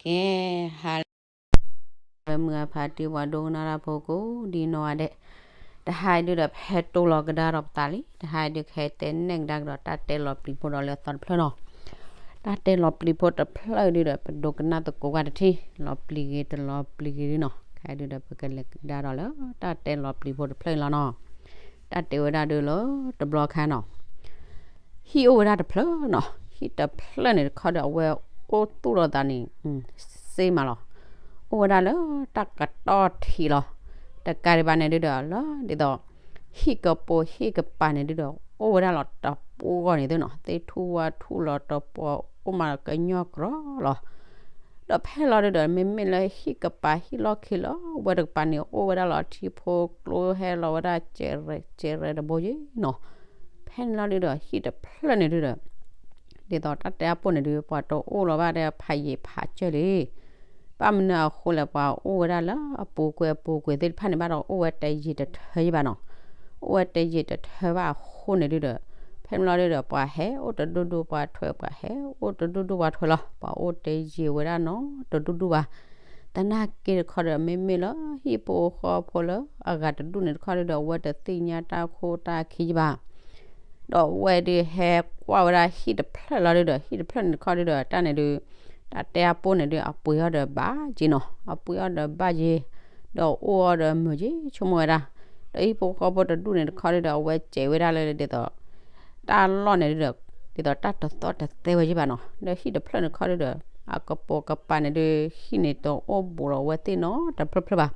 ကဲ ဟါလၢအဂ့ၤ မုၢ်အဖးတံၢ် ပှၤဒိကနၣ်တၢ်ဖိကိးဒ်နီၢ်ဂၤဒဲး, တဟါအံၤဒုဒီး ပဟဲတိၢ်လီၤကဒါဒီးပသးလံ. တဟါအံၤဒုးကဟဲတဲနဲၣ်ကဒါကဒီး တၢ်တဲလီၤပျံၤဖိဒီးလၢအသီတဖျၢၣ်နီၤ. တၢ်တဲလီၤပျံၤဖိတဖျၢၣ်ဒုဒီး ပဒိကနၣ်သကိးဂၤတထံၣ်, လီၤပျံၤဂ့ၤတလီၤပျံၤဂ့ၤဒုနီၤ. ခဲအံၤဒုဒီး ပကလဲၤကဒါဒီးလၢ တၢ်တဲလီၤပျံၤဖိတဖျၢၣ်အံၤလီၤနီၤ. တၢ်တဲဝဲဒၣ်ဒုလၢတဘျီခါနီၤ ဟံၣ်အိၣ်ဝဲဒၣ်တဖျၢၣ်နီၤ. ဟံၣ်တဖျၢၣ်န့ၣ်တခီဒီး အဝဲအိၣ်သူၣ်လီၤသးန့ၣ် စ့မးလီၤ. အိၣ်ဝဲဒၣ်လၢတၢ်ကတီၢ်ထံးလီၤ. တကးဒံးဘၣ်န့ၣ်ဒုဒီး လၢဒ်သိး ဟံၣ်ကပိာ်ဟံၣ်ကပၤန့ၣ်ဒုဒီး အိၣ်ဝဲဒၣ်လီၤတပူၤဂီၢ်န့ၣ်သုနီၤ. သ့ၣ်ထူၣ်ဝၣ်ထူၣ်လီၤတပူၤ အိၣ်မးကညီၢ်ကြီလီၤ. ဒီးဖဲလီၤဒုဒီး မ့မ့ၢ်လၢဟံၣ်ကပၤဟံၣ်လီၢ်ခံလၢဝဲတကပၤန့ၣ် အိၣ်ဝဲဒၣ်လီၤထံဖိကျိဟဲလီၤဝဲဒၣ် စဲးရဲၣ်စဲးရဲၣ်တဘိယ့နီၤ. ဖဲန့ၣ်လီၤဒုဒီး ဟံၣ်တဖျၢၣ်န့ၣ်ဒုဒီး ဒ်သိးတၢ်တဲအပူၤန့ၣ်ဒု ပှၤတအိၣ်လီၤဘၣ်ဒီးဖးယံာ်ဖးစၢၢ်လံ. ဘၣ်မနုၤအဃိလဲၣ် ပှၤအိၣ်ဝဲဒၣ်လၢအပူၤကွံာ်အပူၤကွံာ်သ့ၣ်တဖၣ်န့ၣ် ဘၣ်ဒီးအိၣ်ဝဲတယံာ်တထၢယ့ဘၣ်နီၤ. အိၣ်ဝဲတယံာ်တထၢဘၣ်အဃိန့ၣ်ဒုဒီး ဖဲန့ၣ်လီၤဒုဒီး ပှၤဟဲအိၣ်တဒူၣ်ဒူၣ်ပှၤထွဲ ပှၤဟဲအိၣ်တဒူၣ်ဒူၣ်ပှၤထွဲလီၤ. ပှၤအိၣ်တယံာ်ဝဲဒၣ်နီတဒူၣ်ဒူၣ်ဘၣ်. သနာ်က့တခီဒီး မ့မ့ၢ်လၢဟံၣ်ဖိဃီဖိလၢအဂၤတဒူၣ်န့ၣ်တခီဒုဒီး အဝဲတသ့ၣ်ညါတၢ်ခိၣ်တၢ်ခံယ့ဘၣ်. ဒီးအဝဲဒုးဟဲကွၢ်ဝဲဒၣ်ဟံၣ်တဖျၢၣ်လီၤဒုဒီး ဟံၣ်တဖျၢၣ်န့ၣ်တခီဒုဒီး တၢ်န့ၣ်ဒုး တၢ်တဲအပူၤန့ၣ်ဒုး အပှ့ၤအီၤဒီးဘၣ်က့နီၤ. အပှ့ၤအီၤဒီးဘၣ်က့ ဒီးအိၣ်အီၤဒီးမုာ်က့ဆိကမိၣ်ဝဲဒၣ်. ဒီးဟံၣ်ဖိဃီဖိတဒူၣ်န့ၣ်တခီဒုဒီး အဝဲစဲးဝဲဒၣ်လၢဒ်သိး တၢ်လီၢ်န့ၣ်ဒုဒီး ဒ်သိးတၢ်တသီၣ်တသဲဝဲယ့ဘၣ်နီၤ. ဒီးဟံၣ်တဖျၢၣ်န့ၣ်တခီဒုဒီး အကပိာ်ကပၤန့ၣ်ဒုး ဟံၣ်န့ၣ်တအိၣ်ဘူးလီၤဝဲသ့ၣ်နီတဖျၢၣ်ဖျၢၣ်ဘၣ်.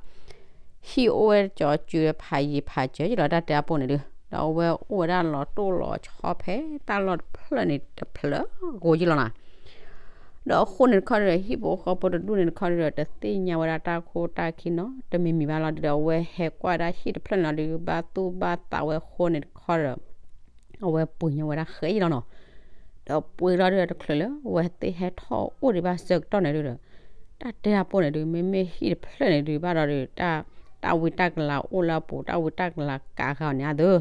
ဟံၣ်အိၣ်ဝဲကၠီၤစုဖးယံာ်ဖးစၢၤယ့လီၤ တၢ်တဲအပူၤန့ၣ်ဒုး ဒီးအဝဲအိၣ်ဝဲဒၣ်လီၤတိၢ်လီၤဆီဖဲတၢ်လီၢ်တဖျၢၣ်န့ၣ်တဖျၢၣ်ဂီၤယ့လီၤနီၤ. ဒီးအဃိန့ၣ်တခီဒုဒီး ဟံၣ်ဖိဃီဖိတဒူၣ်န့ၣ်တခီဒုဒီး တသ့ၣ်ညါဝဲဒၣ်တၢ်ခိၣ်တၢ်ခံနီတမံၤမံၤဘၣ်လီၤဒုဒီး အဝဲဟဲကွၢ်ဝဲဒၣ်ဟံၣ်တဖျၢၣ်န့ၣ်လီၤဒုး ဘၣ်သူၣ်ဘၣ်သးဝဲအဃိန့ၣ်တခီဒီး အဝဲပှ့ၤညီဝဲဒၣ်ဃဲယ့လီၤနီၤ. ဒီးပှ့ၤလီၤဒုဒီး တချုးလၢအဝဲသ့ၣ်ဟဲထီၣ်အိၣ်ဒံးဘၣ်ဆၢကတီၢ်န့ၣ်ဒုဒီး တၢ်တဲအပူၤန့ၣ်ဒုး မ့မ့ၢ်ဟံၣ်တဖျၢၣ်န့ၣ်ဒုး ဘၣ်ဒီးဒုး တၢ်ဝံတၢ်ကလၤအိၣ်လၢအပူၤ တၢ်ဝံတၢ်ကလၤကးဂၤအီၤန့ၣ်အသိး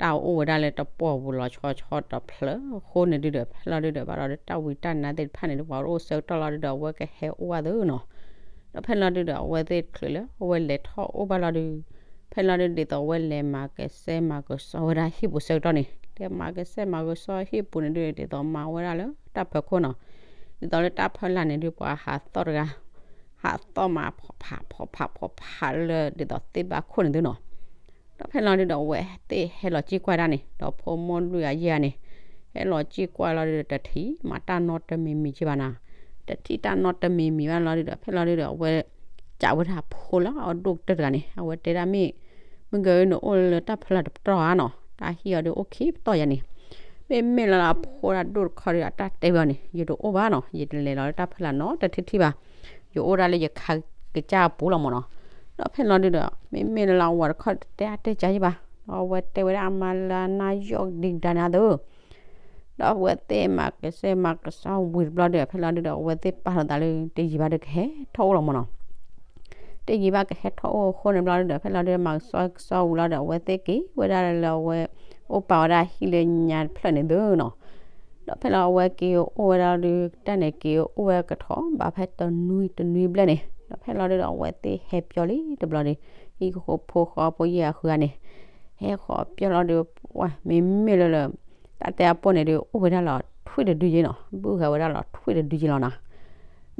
တၢ်အိၣ်ဝဲဒၣ်လၢတပှီၢ်ပူၤလီၤဆီဆီတဖျၢၣ်အဃိန့ၣ်ဒုဒီး ဖဲလီၤဒုဒီး ဘၣ်ဒီးဒုး တၢ်ဝံတၢ်နါသ့ၣ်တဖၣ်န့ၣ်ဒုး ပှၤတအိၣ်ဆၢကတီၢ်လီၤဒုဒီး အဝဲကဟဲအိၣ်ဝဲသုနီၤ. ဒီးဖဲလီၤဒုဒီး အဝဲသ့ၣ်တချုးလၢအဝဲလဲၤထီၣ်အိၣ်ဘၣ်လီၤဒုး ဖဲလီၤဒုး ဒ်သိးအဝဲလဲၤမၤကစဲမၤကစီဝဲဒၣ်ဟံၣ်ပူၤဆၢကတီၢ်န့ၣ် လဲၤမၤကစဲမၤကစီဟံၣ်ပူၤန့ၣ်ဒုး ဒ်သိးမၤဝဲဒၣ်လၢတၢ်ဖၢခိၣ်နီၤ. ဒ်သိးလၢတၢ်ဖၢလာ်န့ၣ်ဒုး ပှၤဟးသီၣ်တဂၤ ဟးသီၣ်မးဖီၣ်ဖးဖီၣ်ဖးဖီၣ်ဖးလၢ ဒ်သိးသ့ၣ်ဘၣ်ခိၣ်န့ၣ်သုနီၤ. ဒီးဖဲလီၤဒုဒီး အဝဲသ့ၣ်ဟဲလီၤစံၣ်ကွၢ်ဒၣ်န့ၣ် ဒီးဖိမုၣ်လွံၢ်ဂၤယဲၢ်ဂၤန့ၣ် ဟဲလီၤစံၣ်ကွၢ်လီၤဒုဒီး တထံၣ်မးတၢ်နီတမံၤမံၤက့ဘၣ်နီၤ. တထံၣ်တၢ်နီတမံၤမံၤဘၣ်လီၤဒုဒီး ဖဲလီၤဒုဒီး အဝဲ ကးဝဲဒၣ်ဖိလၢအဒိၣ်ကတၢၢ်တဂၤန့ၣ် အဝဲတဲဒၣ်မ့ၢ် မုၢ်ဂၤဧၢ နအိၣ်လၢတၢ်ဖၢလာ်တပတီၢ်ဧါနီၤ, တၢ်ဟံၣ်အီၤဒုးအိၣ်ခံပတီၢ်ယၤန့ၣ်, မ့မ့ၢ်လၢအဖိဒၣ်ဒိၣ်တခီဒီး အတၢ်တဲဝဲအီၤန့ၣ် ယတအိၣ်ဘၣ်နီၤ, ယတလဲၤလီၤလၢတၢ်ဖၢလာ်နီတထံၣ်ထံၣ်ဘၣ်, ယအိၣ်ဒၣ်လၢယခါကစၢ်အပူၤလီၤမၢ်နီၤ. ဒီးဖဲလီၤဒုဒီး မ့မ့ၢ်လၢအဝၤတခီတဲအါတဲကၢယဘၣ်, ဒီးအဝဲတဲဝဲဒၣ်အမါလၢအနၢ်ယိၣ်ဒံးကဒါန့ၣ်အသိး ဒီးအဝဲသ့ၣ်မၤကစဲမၤကစီဝံၤတဘျီဒီး ဖဲလီၤဒုဒီး အဝဲသ့ၣ်ပာ်လီၤသးလၢ တယံာ်ဘၣ်ဒီးကဟဲထီၣ်အိၣ်လီၤမၢ်နီၤ. တယံာ်ဘၣ်ကဟဲထီၣ်အိၣ်အဃိန့ၣ်ဘျီဒုဒီး ဖဲလီၤဒုဒီး မၤကစီကစီဝံၤလီၤဒီး အဝဲသ့ၣ်က့ၤဝဲဒၣ်လၢအဝဲ အိၣ်ပာ်ဝဲဒၣ်ဟံၣ်လၢညါတဖျၢၣ်န့ၣ်သုနီၤ. ဒီးဖဲလီၤအဝဲက့ၤအိၣ်ဝဲဒၣ်ဒု တၢ်န့ၣ်က့ၤအိၣ်ဝဲကထီၣ်ဘၣ်ဖဲတနွံတနွံဘျဲၣ်န့ၣ်, ဒီးဖဲလီၤဒုဒီး အဝဲသ့ၣ်ဟဲပၠီလံတဘျီဒီး ဟံၣ်ဖိဃီဖိယဲၢ်ဂၤဃုဂၤန့ၣ် ဟဲဃီၤပၠီလီၤဒု ပှၤမ့မ့ၢ်လၢလၢ တၢ်တဲအပူၤန့ၣ်ဒု အိၣ်ဝဲဒၣ်လီၤထွံၣ်တဒုယ့နီၤ, ဘုၣ်ဂၤဝဲဒၣ်လီၤထွံၣ်တဒုယ့လီၤနီၤ.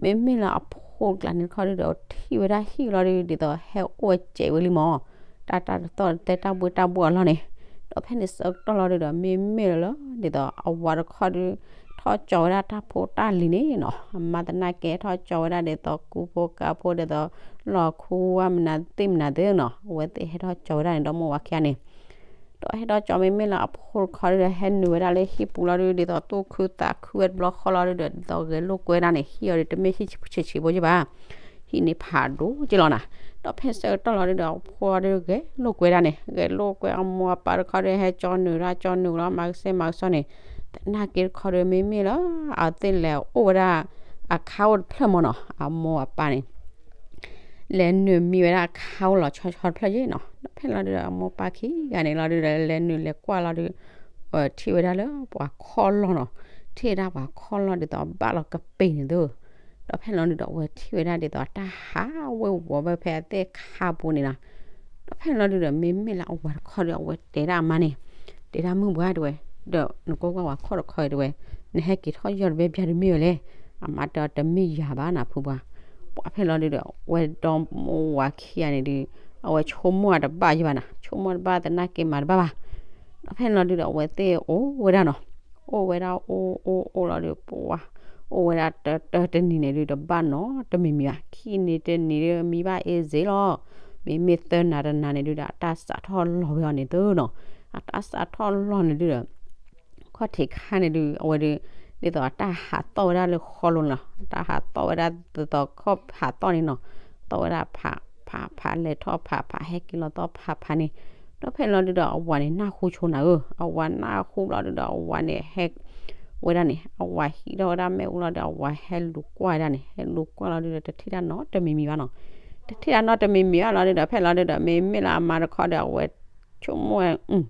မ့မ့ၢ်လၢအဖိကျါန့ၣ်တခီဒုဒီး ထံၣ်ဝဲဒၣ်ဟံၣ်လီၤဒု ဒ်သိးဟဲအိၣ်ဝဲစဲးဝဲလံမၢ်, တၢ်တၢ်တသီၣ်တသဲတၢ်ဘှ့ၣ်တၢ်ဘှီၣ်အလီၢ်န့ၣ်, ဒီးဖဲန့ၣ်ဆၢကတီၢ်လီၤဒုဒီး မ့မ့ၢ်လၢလၢ ဒ်သိးအဝၤတခီဒု ထီၣ်ကၠီဝဲဒၣ်တၢ်ဖိတၢ်လံၤန့ၣ်နီၤ, အမါသနာ်က့ထီၣ်ကၠီဝဲဒၣ်ဒ်သိးကူဖိကါဖိဒ်သိး လီၢ်ခူဝါမနုၤသ့ၣ်မနုၤသ့ၣ်နီၤ, အဝဲသ့ၣ်ဟဲထီၣ်ကၠီဝဲဒၣ်န့ၣ် ဒီမိၢ်ဝၤခံဂၤန့ၣ် ဒီးဟဲထီၣ်ကၠီမ့မ့ၢ်လၢအဖိတခီဒုဒီး ဟဲနုာ်ဝဲဒၣ်လၢဟံၣ်ပူၤလီၤဒု ဒ်သိးသူၣ်ခုသးခုဝဲတဘျီဃီလီၤဒုဒီး ဒ်သိးဂဲၤလိာ်ကွဲဒၣ်န့ၣ် ဟံၣ်အီၤဒုတမ့ၢ်ဟံၣ်ဆံးဆံးဖိယ့ဘၣ်, ဟံၣ်န့ၣ်ဖးဒိၣ်က့လီၤနီၤ. ဒီးဖဲဆၢကတီၢ်လီၤဒုဒီး အဖိဒုဂဲၤလိာ်ကွဲဒၣ်န့ၣ် ဂဲၤလိာ်ကွဲအမိၢ်အပၢ်တခီဒု ဟဲကၠီနုာ်ဒၣ်ကၠီနုာ်လီၤ မၤကစဲမၤကစီန့ၣ်, သနာ်က့တခီဒု မ့မ့ၢ်လၢ အဝဲသ့ၣ်လဲၤအိၣ်ဝဲဒၣ် အခါအိၣ်တဖျၢၣ်မၢ်နီၤ, အမိၢ်အပၢ်န့ၣ် လဲၤနုာ်မံဝဲဒၣ်အခါအိၣ်လီၤဆီဆီတဖျၢၣ်ယ့နီၤ. ဒီးဖဲလီၤဒုဒီး အမိၢ်ပၢ်ခံဂၤန့ၣ်လီၤဒုဒီး လဲၤနုာ်လဲၤကွၢ်လီၤဒု ထံၣ်ဝဲဒၣ်လၢပှၤခီၣ်လီၢ်နီၤ, ထံၣ်ဝဲဒၣ်ပှၤခီၣ်လီၢ်ဒ်သိးဘၣ်လီၤကပ့ၤန့ၣ်သု, ပ ဒီးဖဲလီၤဒုဒီး အဝဲထံၣ်ဝဲဒၣ်ဒ်သိးအတၢ်ဟးဝ့ၤဝီၤဝဲဖဲအသ့ၣ်ခါပူၤန့ၣ်နီၤ. ဒီးဖဲလီၤဒုဒီး မ့မ့ၢ်လၢအဝၤတခီဒီး အဝဲတဲဒၣ်အမါန့ၣ်, တဲဒၣ်မုၢ်ပှၢ်တဲဝဲ, ဒီးနကိးကွၢ်ဝၤခီၣ်တခီတဲဝဲ, နဟဲက့ၤထီၣ်ယီၢ်တဘဲဘျါဒုးမ့ၢ်ဝဲလဲၣ်, အမါတဲအီၤတမ့ၢ်ယၤဘၣ်နၤဖုပှၢ်. ပှၢ်ဖဲလီၤဒုဒီး ဝဲဒီမါဝၤခံဂၤန့ၣ်ဒုး အဝဲဆိကမိၣ်အတဘၣ်ယဘၣ်နၤ, ဆိကမိၣ်တဘၣ်သနာ်က့မၤတဘၣ်ဘၣ်. ဒီးဖဲလီၤဒုဒီး အဝဲသ့ၣ်အိၣ်ဝဲဒၣ်နီၤ, အိၣ်ဝဲဒၣ်အိၣ်အိၣ်အိၣ်လီၤဒုး ပှၢ်, အိၣ်ဝဲဒၣ်တၢတၢတနံၤန့ၣ်ဒုး တဘၣ်နီတမံၤမံၤဘၣ်, ခံနံၤတနံၤဒုးမံဘၣ်အ့ၣ်စ့လီၤ. မ့မ့ၢ်သၢနၤတနၤန့ၣ်ဒုဒီး အတၢ်စးထီၣ်လီၤဝဲအီၤန့ၣ်သုနီၤ. အတၢ်စးထီၣ်လီၤန့ၣ်ဒုဒီး ခီၣ်ထံးခါန့ၣ်ဒုး အဝဲဒုး ဒ်သိးအတၢ်ဟးသီၣ်ဝဲဒၣ်လၢဃီလိၤန့ၣ်လီၤ. အတၢ်ဟးသီၣ်ဝဲဒၣ်ဒ်သိးခီၣ်ဟးသီၣ်န့ၣ်နီၤ, သီၣ်ဝဲဒၣ်ဖးဖးဖး လဲၤထီၣ်ဖးဖး ဟဲက့ၤလီၤသီၣ်ဖးဖးန့ၣ်. ဒီးဖဲလီၤဒုဒီး အဝၤန့ၣ်နၢ်ဟူဆိနၤဧၢ, အဝၤနၢ်ဟူလီၤဒုဒီး အဝၤန့ၣ်ဟဲဝဲဒၣ်န့ၣ် အဝၤဟံးထီၣ်ဝဲဒၣ်မ့ၣ်အူလီၤဒီး အဝၤဟဲလူၤကွၢ်ဝဲဒၣ်န့ၣ်, ဟဲလူၤကွၢ်လီၤဒုဒီး တထံၣ်တၢ်နီတမံၤမံၤဘၣ်နီၤ. တထံၣ်တၢ်နီတမံၤမံၤဘၣ်လီၤဒုဒီး ဖဲလီၤဒုဒီး မ့မ့ၢ်လၢအမါတခီဒီး အဝဲဆိကမိၣ်ဝဲ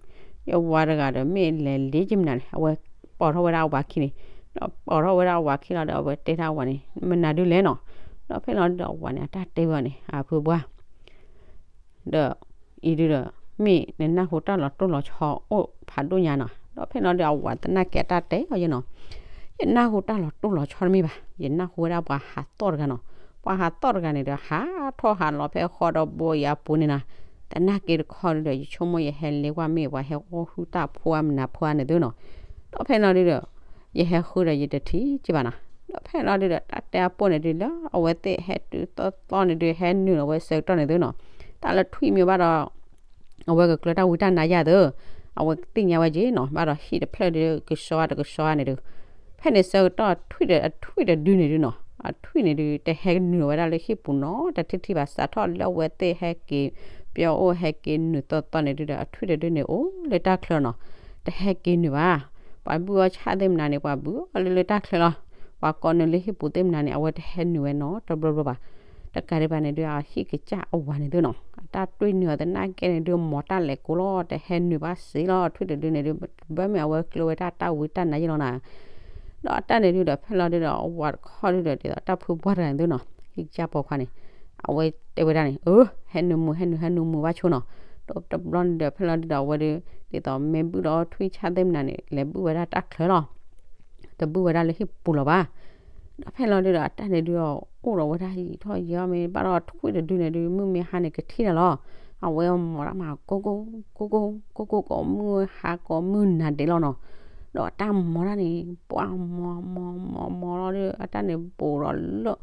ယဝၤတဂၤဒီးမ့ၢ်လဲၤလ့ကမနၤန့ၣ် အဝဲပိာ်ထီၣ်ဝဲဒၣ်အဝၤခံန့ၣ်, ဒီးပိာ်ထီၣ်ဝဲဒၣ်အဝၤခံလီၤဒီး အဝဲတဲဒၣ်အဝၤန့ၣ် မနၤဒုလဲၣ်နီၤ. ဒီးဖဲလီၤဒုဒီး အဝၤန့ၣ် အတၢ်တဲဝဲအီၤန့ၣ် အဖုပှၢ် ဒီးအံၤဒုဒီး မ့ၢ်နနၢ်ဟူတၢ်လီၤတိၢ်လီၤဆီအိၣ်ဖးဒိၣ်ညါနီၤ. ဒီးဖဲလီၤဒုဒီး အဝၤသနာ်က့အတၢ်တဲအီၤယဲနီၤ, ယနၢ်ဟူတၢ်လီၤတိၢ်လီၤဆီတမ့ၢ်ဘၣ်, ယနၢ်ဟူဝဲဒၣ်ပှၤဟးသီၣ်တဂၤနီၤ. ပှၤဟးသီၣ်တဂၤန့ၣ်ဒီး ဟးထီၣ်ဟးလီၤဖဲဃီဒီးဘိယၤပူၤန့ၣ်နီၤ. သနာ်က့တခီဒုဒီး ယဆိကမိၣ်ယဟဲလဲၤကွၢ်မ့ၢ် ပှၤဟဲအီၣ်ဟုၣ်တၢ်ဖိအမနၤဖိဧါန့ၣ်သုနီၤ. ဒီးဖဲလီၤဒုဒီး ယဟဲဃုဒီးယတထံၣ်က့ဘၣ်နီၤ. ဒီးဖဲလီၤဒုဒီး တၢ်တဲအပိၢ်န့ၣ်ဒုလၢ အဝဲသ့ၣ်ဟဲတုၤသီသီန့ၣ်ဒု ဟဲနုာ်လီၤဝဲဆၢကတီၢ်န့ၣ်သုနီၤ. တၢ်လၢထွံၣ်မ့ၢ်ဘၣ်ဒီး အဝဲကကျၢၤတၢ်ဝံတၢ်နါယၤသု, အဝဲသ့ၣ်ညါဝဲက့နီၤ, ဘၣ်ဒီးဟံၣ်တဖျၢၣ်ဒု ကဆှီတကဆှီန့ၣ်ဒု. ဖဲန့ၣ်ဆၢကတီၢ်ထွံၣ်ဒီး အထွံၣ်တဒုန့ၣ်ဒုနီၤ, အထွံၣ်န့ၣ်ဒု တဟဲနုာ်ဝဲဒၣ်လၢဟံၣ်ပူၤနီၤ, တထံၣ်ထံၣ်ဘၣ် စးထီၣ်လၢအဝဲသ့ၣ်ဟဲက့ၤ ပျီအိၣ်ဟဲက့ၤနုာ်သီသီန့ၣ်ဒုဒီး အထွံၣ်တဒုန့ၣ်အိၣ်လၢတၢ်ချၢနီၤ, တဟဲက့ၤနုာ်ဘၣ်. ပှၤဘုၣ်အီၣ်ဆၣ်သ့ၣ်မနၤန့ၣ် ပှၤဘုၣ်အီၣ်လၢလၢတၢ်ချၢလီၤ. ပှၤကိးနုာ်လၢဟံၣ်ပူၤသ့ၣ်မနၤန့ၣ် အဝဲတဟဲနုာ်ဝဲနီတဘျီဘျီဘၣ်. တကးဒံးဘၣ်န့ၣ်ဒု အဟံၣ်ကစၢ်အဝၤန့ၣ်သုနီၤ, အတၢ်တွံၢ်နုာ်အီၤသနာ်က့န့ၣ်ဒု မ်တၢ်လဲၤကိးလီၤ, တဟဲနုာ်ဘၣ်စ့လီၤ, ထွံၣ်တဒုန့ၣ်ဒု ဘၣ်မ့ၢ်အဝဲကျၢၤဝဲဒၣ်တၢ်ဝံတၢ်နါယဲလီၤနီၤ. ဒီးအတၢ်န့ၣ်ဒုဒီး ဖဲလီၤဒုဒီး အဝၤတခီဒုဒီး ဒ်သိးတၢ်ဖုပှၢ်တဂၤန့ၣ်သုနီၤ, ဟံၣ်ကစၢ်ပိာ်ခွါန့ၣ် အဝဲတဲဝဲဒၣ်န့ၣ်, အၢ ဟဲနုာ်မုာ် ဟဲနုာ် ဟဲနုာ်မုာ်ဘၣ်ဆိနီၤ. ဒီးတဘျီန့ၣ်ဒီး ဖဲလီၤဒုဒီး အဝဲဒု ဒ်သိးမ့ၢ်ဘုၣ်ဒီးထွံၣ်ဆၣ်သ့ၣ်မနၤန့ၣ် လဲၤဘုၣ်ဝဲဒၣ်တၢ်ချၢလီၤ, တဘုၣ်ဝဲဒၣ်လၢဟံၣ်ပူၤလီၤဘၣ်. ဒီးဖဲလီၤဒုဒီး အတၢ်န့ၣ်ဒုဒီး အိၣ်ဒီးဝဲဒၣ်ယံာ်ထီၣ်ယံာ်ထီၣ်မ့ၢ်ဘၣ်ဒီး ထွံၣ်တဒုန့ၣ်ဒု မုၢ်မ့ၢ်ဟါန့ၣ် ကထံၣ်တၢ်လီၤ. အဝဲမၤတၢ်မၤ ကိၢ်ကိၢ် ကိၢ်ကိၢ် ကိၢ်ကိၢ် ကိးမုၢ်ဟါကိးမုၢ်နၤဒဲးလီၤနီၤ. ဒီးအတၢ်မၤတၢ်န့ၣ် ပှၤမၤမၤမၤမၤလီၤဒီး အတၢ်န့ၣ်ဘူးဒီးလၢ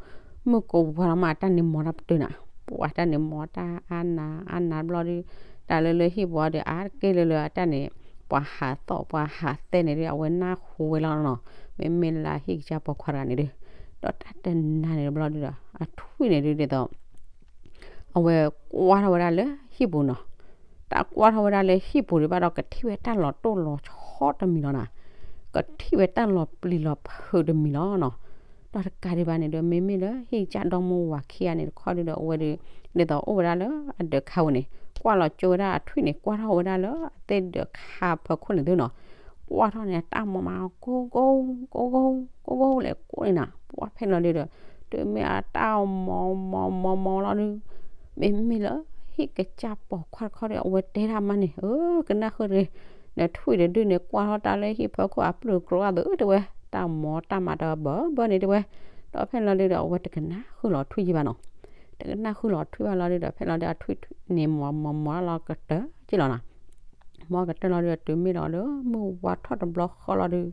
မုၢ်ကိးဝါလီၤမး အတၢ်န့ၣ်မၤတၢ်ပတုာ်နၤ, ပှၤအတၢ်န့ၣ်မၤတၢ်အါနၤအါနၤတဘျီဒီး တၢ်လၢလၢဟံၣ်ပူၤဒီး အါတက့ၢ်လၢလၢအတၢ်န့ၣ် ပှၤဟးသီၣ် ပှၤဟးသဲန့ၣ်ဒီး အဝဲနၢ်ဟူဝဲလီၤနီၤ, မ့မ့ၢ်လၢဟံၣ်ကစၢ်ပိာ်ခွါတဂၤန့ၣ်ဒီး. ဒီးတၢ်တနၤန့ၣ်တဘျီဒီး အထွံၣ်န့ၣ်ဒုးဒ်သိး အဝဲကွၢ်ထီၣ်ဝဲဒၣ်လၢဟံၣ်ပူၤနီၤ. တၢ်ကွၢ်ထီၣ်ဝဲဒၣ်လၢဟံၣ်ပူၤဒံးဘၣ်ဒီး ကထံၣ်ဝဲတၢ်လီၤတိၢ်လီၤဆီတမံၤလီၤနီၤ, ကထံၣ်ဝဲတၢ်လီၤပျံၤလီၤဖုးတမံၤလီၤနီၤ. ဒီးတကးဒံးဘၣ်န့ၣ်ဒီး မ့မ့ၢ်လၢဟံၣ်ကစၢ်ဒီမါဝၤခံဂၤန့ၣ်တခီဒုးဒီး အဝဲဒုး ဒ်သိးအိၣ်ဝဲဒၣ်လၢအဒၢးခါပူၤန့ၣ် ကွၢ်လီၤကၠိဝဲဒၣ်အထွံၣ်န့ၣ် ကွၢ်ထီၣ်ဝဲဒၣ်လၢအသ့ၣ်ဒၢးခါဖီခိၣ်န့ၣ်သုနီၤ. ကွၢ်ထီၣ်န့ၣ် အတၢ်မၤမၤ ကိၢ်ကိၢ် ကိၢ်ကိၢ် ကိၢ်ကိၢ်လဲၤကိၢ်န့ၣ်နီၤ. ပှၢ်ဖဲလီၤဒုးဒီး တုၤမ့ၢ်အတၢ်မၤမၤမၤမၤလီၤဒုး မ့မ့ၢ်လၢဟံၣ်ကစၢ်ပိာ်ခွါတခီဒီး အဝဲတဲဒၣ်မးန့ၣ် အၢ ကနၣ်ဃုာ်တဂ့ၤ, နထွံၣ်တဒုန့ၣ် ကွၢ်ထီၣ်တၢ်လၢဟံၣ်ဖီခိၣ်အပျုၢ်ကြိးအသိးတဲဝဲ, တၢ်မၤတၢ်မၤတဘၢဘၢန့ၣ်တဲဝဲ. ဒီးဖဲလီၤဒုးဒီး အဝဲတကနၣ်ဃုာ်လီၤထွံၣ်ယံဘၣ်နီၤ. တကနၣ်ဃုာ်လီၤထွံၣ်ဘၣ်လီၤဒုးဒီး ဖဲလီၤဒုးအထွံၣ်န့ၣ် မၤမၤမၤလီၤကတၢၢ်က့လီၤနီၤ. မၤကတၢၢ်လီၤဒုးဒီး တုၤမ့ၢ်လီၤဒီး မုၢ်ဝါထီၣ်တဘျီဃီလီၤဒုး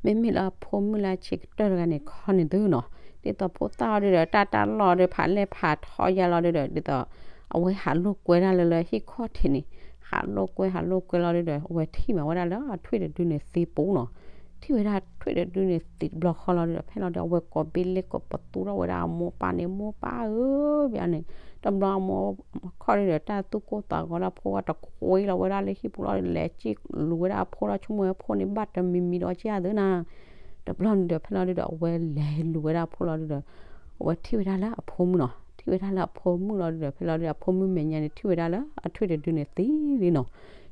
မ့မ့ၢ်လၢအဖိမုၣ်လၢအဆံးကတၢၢ်တဂၤန့ၣ်ခီန့ၣ်သုနီၤ. ဒ်သိးဖိသၣ်အီၤဒုးဒီး တၢ်တၢ်လီၢ်ဒီး ဖးလဲၢ်ဖးထီယါလီၤဒုးဒီး ဒ်သိး အဝဲဟးလိာ်ကွဲဒၣ်လၢလၢဟံၣ်ခီၣ်ထံးန့ၣ်, ဟးလိာ်ကွဲ ဟးလိာ်ကွဲလီၤဒုးဒီး အဝဲထံၣ်မးဝဲဒၣ်လၢအထွံၣ်တဒုန့ၣ်သံပူၤနီၤ.ထံၣ်ဝဲဒၣ်ထွံၣ်တဒုန့ၣ်သံတဘျီဃီလီၤဒုးဒီး ဖဲလီၤဒုး အဝဲကိးဘ့ၣ်လ့ကိးပသူထီၣ်ဝဲဒၣ်အမိၢ်ပၢ်န့ၣ်, မိၢ်ပၢ်ဧၢ, ဘၣ်န့ၣ် တဘျီအမိၢ်ခီၣ်ဒုးဒီး တၢ်သူၣ်ကိၢ်သးဂီၤလၢအဖိဝဲတကွံလီၤဝဲဒၣ်လၢဟံၣ်ပူၤလီၤဒုး လဲၤစံၣ်လူၤဝဲဒၣ်အဖိလီၤ ဆိကမိၣ်ဝဲဖိန့ၣ် ဘၣ်တမံၤမံၤဒီးက့ၢ်အသုနီၤ. တဘျီန့ၣ်ဒီး ဖဲလီၤဒုးဒီး အဝဲလဲၤလူၤဝဲဒၣ်အဖိလီၤဒုးဒီး အဝဲထံၣ်ဝဲဒၣ်လၢအဖိမုၣ်နီၤ. ထံၣ်ဝဲဒၣ်လၢအဖိမုၣ်လီၤဒုးဒီး ဖဲလီၤဒုး အဖိမုၣ်မဲာ်ညါန့ၣ် ထံၣ်ဝဲဒၣ်လၢအထွံၣ်တဒုန့ၣ်သံလံနီၤ.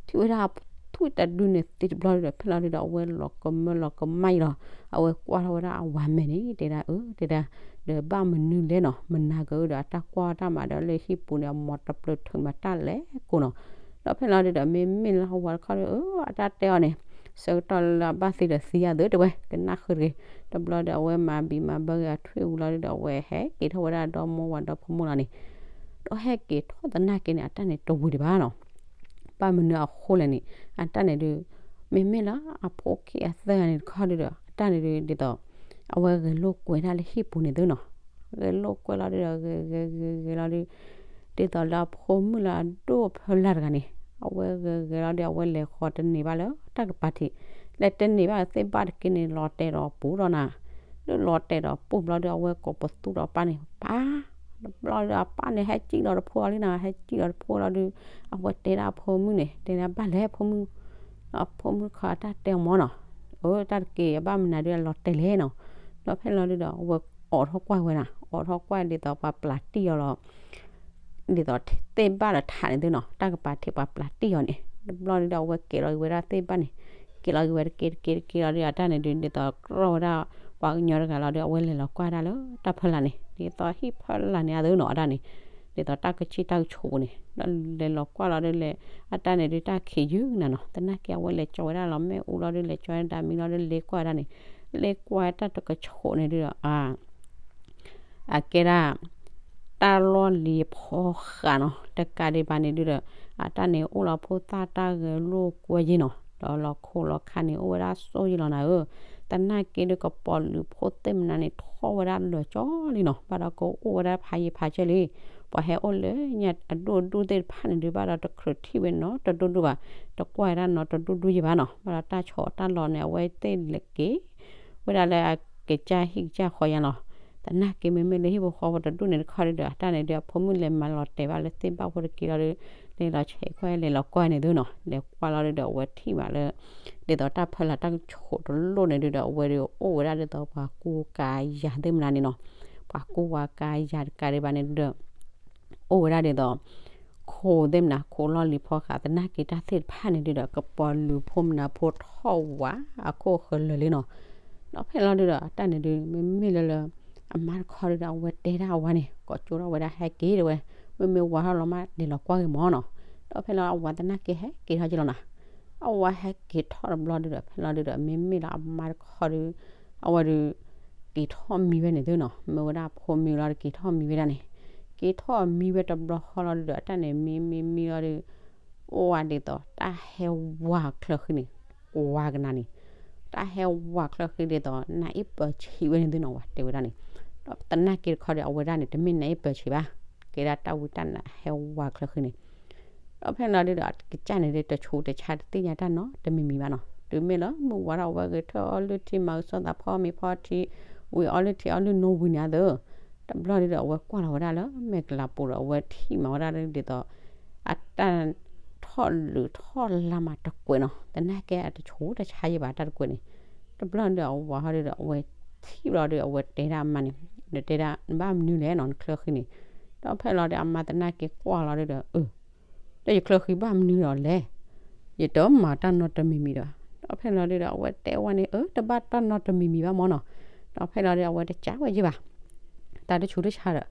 ထံၣ်ဝဲဒၣ်ထွံၣ်တဒုန့ၣ်သံတဘျီဒုးဒီး ဖဲလီၤဒုးဒီး အဝဲလီၤကမၢလီၤကမၣ်အံၤလီၤ. အဝဲကွၢ်ထီၣ်ဝဲဒၣ်အဝၤမဲာ်န့ၣ် တဲဒၣ်အၢ တဲဒၣ် ဒီးဘၣ်မနုၤလဲၣ်နီၤ, မနၤကဒီးအတၢ်ကွၢ်တၢ်မၤဒီးလၢဟံၣ်ပူၤန့ၣ် အမိၢ်တပျၢၤထုးမၤတၢ်လဲၤကိးနီၤ. ဒီးဖဲလီၤဒုဒီး မ့မ့ၢ်လၢအဝၤတခီဒီး အတၢ်တဲအီၤန့ၣ် ဆၢကတီၢ်လၢအဘၣ်သံဒီးသံယၤသုတဲဝဲ ကနၣ်ဃုာ်တဂ့ၤ. တဘျီဒီးအဝဲမၤဘံးမၤဘၢဂ့ၤအထွံၣ်အူလီၤဒုဒီး အဝဲဟဲက့ၤထီၣ်ဝဲဒၣ်ဒီမိၢ်ဝၤဒီဖိမိၢ်လီၤန့ၣ်, ဒီးဟဲက့ၤထီၣ်သနာ်က့န့ၣ် အတၢ်န့ၣ်တဝံၤဒံးဘၣ်နီၤ. ဘၣ်မနုၤအဃိလဲၣ်န့ၣ် အတၢ်န့ၣ်ဒု မ့မ့ၢ်လၢအဖိခံအသၢဂၤန့ၣ်တခီဒုဒီး အတၢ်န့ၣ်ဒု ဒ်သိး အဝဲဂဲၤလိာ်ကွဲဒၣ်လၢဟံၣ်ပူၤန့ၣ်သုနီၤ. ဂဲၤလိာ်ကွဲလီၤဒုဒီး ဂဲၤဂဲၤဂဲၤဂဲၤလီၤဒု ဒ်သိးလၢအဖိမုၣ်လၢအဒိၣ်အဖၢလာ်တဂၤန့ၣ် အဝဲဂဲၤဂဲၤလီၤဒု အဝဲလဲၤဃီၤတန့ၢ်ဘၣ်လၢတၢ်ကပၤထံး, လဲၤတန့ၢ်ဘၣ်သ့ၣ်ဘၣ်တက့ၢ်န့ၣ် လီၤတဲာ်ဒီးပူၤဒီးနၤ, ဒုလီၤတဲာ်ဒီးပူၤဘျီဒု အဝဲကိးပသူဒီးအပၢ်န့ၣ် ပၢ်, တဘျီဒုအပၢ်န့ၣ် ဟဲစံၣ်လီၤတဖိအီၤလံနီၤ, ဟဲစံၣ်လီၤတဖိလီၤဒု အဝဲတဲဒၣ်အဖိမုၣ်န့ၣ် တဲဒၣ်ဘၣ်လဲၣ်ဖိမုၣ်, ဒီးဖိမုၣ်တခီအတၢ်တဲအီၤမၢ်နီၤ, အတၢ်တက့ၢ်အဘၣ်မနုၤဒုအလီၤတဲာ်လဲၣ်နီၤ. ဒီးဖဲလီၤဒုဒီး အဝဲအိးထီၣ်ကွၢ်ဝဲဒၣ်, အိးထီၣ်ကွၢ်ဒ်သိးပှၤပျၢ်တံၢ်အီၤလီၤ ဒ်သိးသ့ၣ်ဘၣ်လၢထးန့ၣ်သုနီၤ, တၢ်ကပၤထံးပှၤပျၢ်တံၢ်အီၤန့ၣ် တဘျီဒုဒီး အဝဲကဲၤလီၤက့ၤဝဲဒၣ်သ့ၣ်ဘၣ်န့ၣ်, ကဲၤလီၤက့ၤဝဲတက့ၢ်တက့ၢ်တက့ၢ်လီၤဒု အတၢ်န့ၣ်ဒု ဒ်သိးကြီၢ်ဝဲဒၣ်ပှၤကညီတဂၤလီၤဒု အဝဲလဲၤလီၤကွၢ်ဒၣ်လၢတၢ်ဖီလာ်န့ၣ် ဒ်သိးဟံၣ်ဖီလာ်န့ၣ်အသိးနီၤ အတၢ်န့ၣ် ဒ်သိးတၢ်ကဆံၣ်တၢ်ကဆိးပူၤန့ၣ် ဒီးလဲၤလီၤကွၢ်လီၤဒုလဲၤ အတၢ်န့ၣ်ဒု တၢ်ခံးယုၢ်နၤနီၤ, သနာ်က့အဝဲလဲၤကၠီဝဲဒၣ်လီၤမ့ၣ်အူလီၤဒု လဲၤကၠီဝဲဒၣ်မံလီၤဒု လဲၤကွၢ်ဒၣ်န့ၣ်, လဲၤကွၢ်တၢ်တကဆိးန့ၣ်ဒုဒီး အကဲဒၣ် တၢ်လီၢ်လံၤဖီဃးနီၤ, တကးဒံးဘၣ်န့ၣ်ဒုဒီး အတၢ်န့ၣ်အိၣ်လီၤဖိသၣ်တၢ်ဂဲၤလိာ်ကွဲယ့ၢ်နီၤ, ဒီးလီၤခိၣ်လီၤခါန့ၣ် အိၣ်ဝဲဒၣ်စိယ့ၢ်လီၤနၤဧၢ, သနာ်က့ဒု ကပီၤလုာ်ဖိသ့ၣ်မနုၤန့ၣ် ထီၣ်ဝဲဒၣ်လၢာ်ကၠီလံနီၤ, ဘၣ်ဒီးကအိၣ်ဝဲဒၣ်ဖးယံၤဖးဆဲလံ, ပှၤဟဲအိၣ်လၢညါအဒိၣ်ဒူၣ်သ့ၣ်တဖၣ်န့ၣ်ဒု ဘၣ်ဒီးတကြၢးထံၣ်ဝဲနီတဒူၣ်ဒူၣ်ဘၣ်, တကွၢ်ဝဲဒၣ်နီတဒူၣ်ဒူၣ်ယ့ၢ်ဘၣ်နီၤ, ဘၣ်ဒီးတၢ်ဆီးတၢ်လီၤန့ၣ် အဝဲသ့ၣ်လဲၤက့ၤ ဝဲဒၣ်လၢအကစၢ်ဟံၣ်ကစၢ်ဃီယါလီၤ, သနာ်က့မ့မ့ၢ်လၢဟံၣ်ဖိဃီဖိတဒူၣ်န့ၣ်တခီဒုဒီး အတၢ်န့ၣ်ဒု အဖိမုၣ်လဲၤမၤလီၤတဲာ်ဘၣ်လၢသ့ၣ်ဘၣ်ဖိတက့ၢ်လီၤဒု လဲၤလီၤဆဲးကွၢ်လဲၤလီၤကွၢ်န့ၣ်သုနီၤ, လဲၤကွၢ်လီၤဒုဒီး အဝဲထံၣ်ဘၣ်လၢ ဒ်သိးတၢ်ဖီလာ်တၢ်ကဆိးတလိၣ်န့ၣ်ဒုဒီး အဝဲဒုအိၣ်ဝဲဒၣ်ဒ်သိးပှၤကူကၤယၤသ့ၣ်မနုၤန့ၣ်နီၤ, ပှၤကူဝၤကၤယၤတကးဒံးဘၣ်န့ၣ်ဒုဒီး အိၣ်ဝဲဒၣ်ဒ်သိး ခိးသ့ၣ်မနုၤ ခိးလီၢ်လံၤဖီဃး သနာ်က့တၢ်သ့ၣ်တဖၣ်န့ၣ်ဒုဒီး ကပီၤလုာ်ဖိမနုၤဖိထီၣ်ဝးအခိၣ်ဃၢၤလၢာ်လံနီၤ, ဒီးဖဲလီၤဒုဒီး အတၢ်န့ၣ်ဒု မ့မ့ၢ်လၢလၢ အမါတခီဒုဒီး အဝဲတဲဒၣ်အဝၤန့ၣ် ကိးကၠိထီၣ်ဝဲဒၣ်ဟဲက့ၤတဲဝဲ, မ့မ့ၢ်ဝၤထီၣ်လီၤမး လဲၤလီၤကွၢ်ဂ့ၤမၢ်နီၤ, ဒီးဖဲလီၤအဝၤသနာ်က့ဟဲက့ၤထီၣ်က့ၤလီၤနၤ, အဝၤဟဲက့ၤထီၣ်တဘျီဒုဒီး ဖဲလီၤဒုဒီး မ့မ့ၢ်လၢအမါတခီဒု အဝဲဒု က့ၤထီၣ်မံဝဲန့ၣ်သုနီၤ, မ့ၢ်ဝဲဒၣ်ဖိမံလီၤဒု က့ၤထီၣ်မံဝဲဒၣ်န့ၣ်, က့ၤထီၣ်မံဝဲတဘျီဃီလီၤဒုဒီး အတၢ်န့ၣ်မံမံမံလီၤဒု အိၣ်ဝဲဒ်သိး တၢ်ဟဲဝးချၢဃံန့ၣ်, ဝးကနၤန့ၣ်, တၢ်ဟဲဝးချၢဃံဒ်သိး နၢ်အ့ၣ်ပၢဆံးဝဲန့ၣ်သုနီၤ ဝၤတဲဝဲဒၣ်န့ၣ်, ဒီးသနာ်က့တခီဒီး အဝဲဒၣ်န့ၣ် တမ့ၢ်နၢ်အ့ၣ်ပၢဆံးဘၣ်, ကဲဒၣ်တၢ်ဝံတၢ်နါဟဲဝးချၢဃံန့ၣ်, ဒီးဖဲလီၤဒုဒီး အကစၢ်န့ၣ်ဒု တဆူးတဆါတသ့ၣ်ညါတၢ်နီတမံၤမံၤဘၣ်နီၤ, တုၤမ့ၢ်လၢမုၢ်ဝါထီၣ် အဝဲဂဲၤထၢၣ်အီလုၢ်ထံ မၤကစီၣ်သးဖီမ့ၤဖီထံ, ဝံၤအီလုၢ်ထံအီလုၢ်နိဝံၤန့ၣ်အသိး တဘျီဒုဒီး အဝဲကွၢ်လီၤဝဲဒၣ်လၢမဲာ်ကလၤပူၤဒီး အဝဲထံၣ်မးဝဲဒၣ်ဒ်သိး အတၢ်ထီၣ်လုာ်ထီၣ်လါမးတကွဲးနီၤ, သနာ်က့အတဆူးတဆါယံၤဘၣ်တၢ်တကွဲးန့ၣ်, တဘျီဒုဒီး အဝၤဟီဒုဒီး အဝဲထံၣ်ဘျီဒု အဝဲတဲဒၣ်အမါန့ၣ်, ဒီးတဲဒၣ် နဘၣ်မနုၤလဲၣ်နီၤ နချၢဃံန့ၣ်, ဒီးဖဲလီၤဒုဒီး အမါသနာ်က့ကွၢ်လီၤဒုဒီး အၢ ဒီးယချၢဃံဘၣ်မနုၤဒီးလဲၣ်, ယတမၤတၢ်နီတမံၤမံၤဒီး, ဒီးဖဲလီၤဒုဒီး အဝဲတဲဝဲန့ၣ် အၢ တဘၣ်တၢ်နီတမံၤမံၤဘၣ်မၢ်နီၤ, ဒီးဖဲလီၤဒုဒီး အဝဲတကးဝဲယံၤဘၣ်, တၢ်တဆူးတဆါဒီး,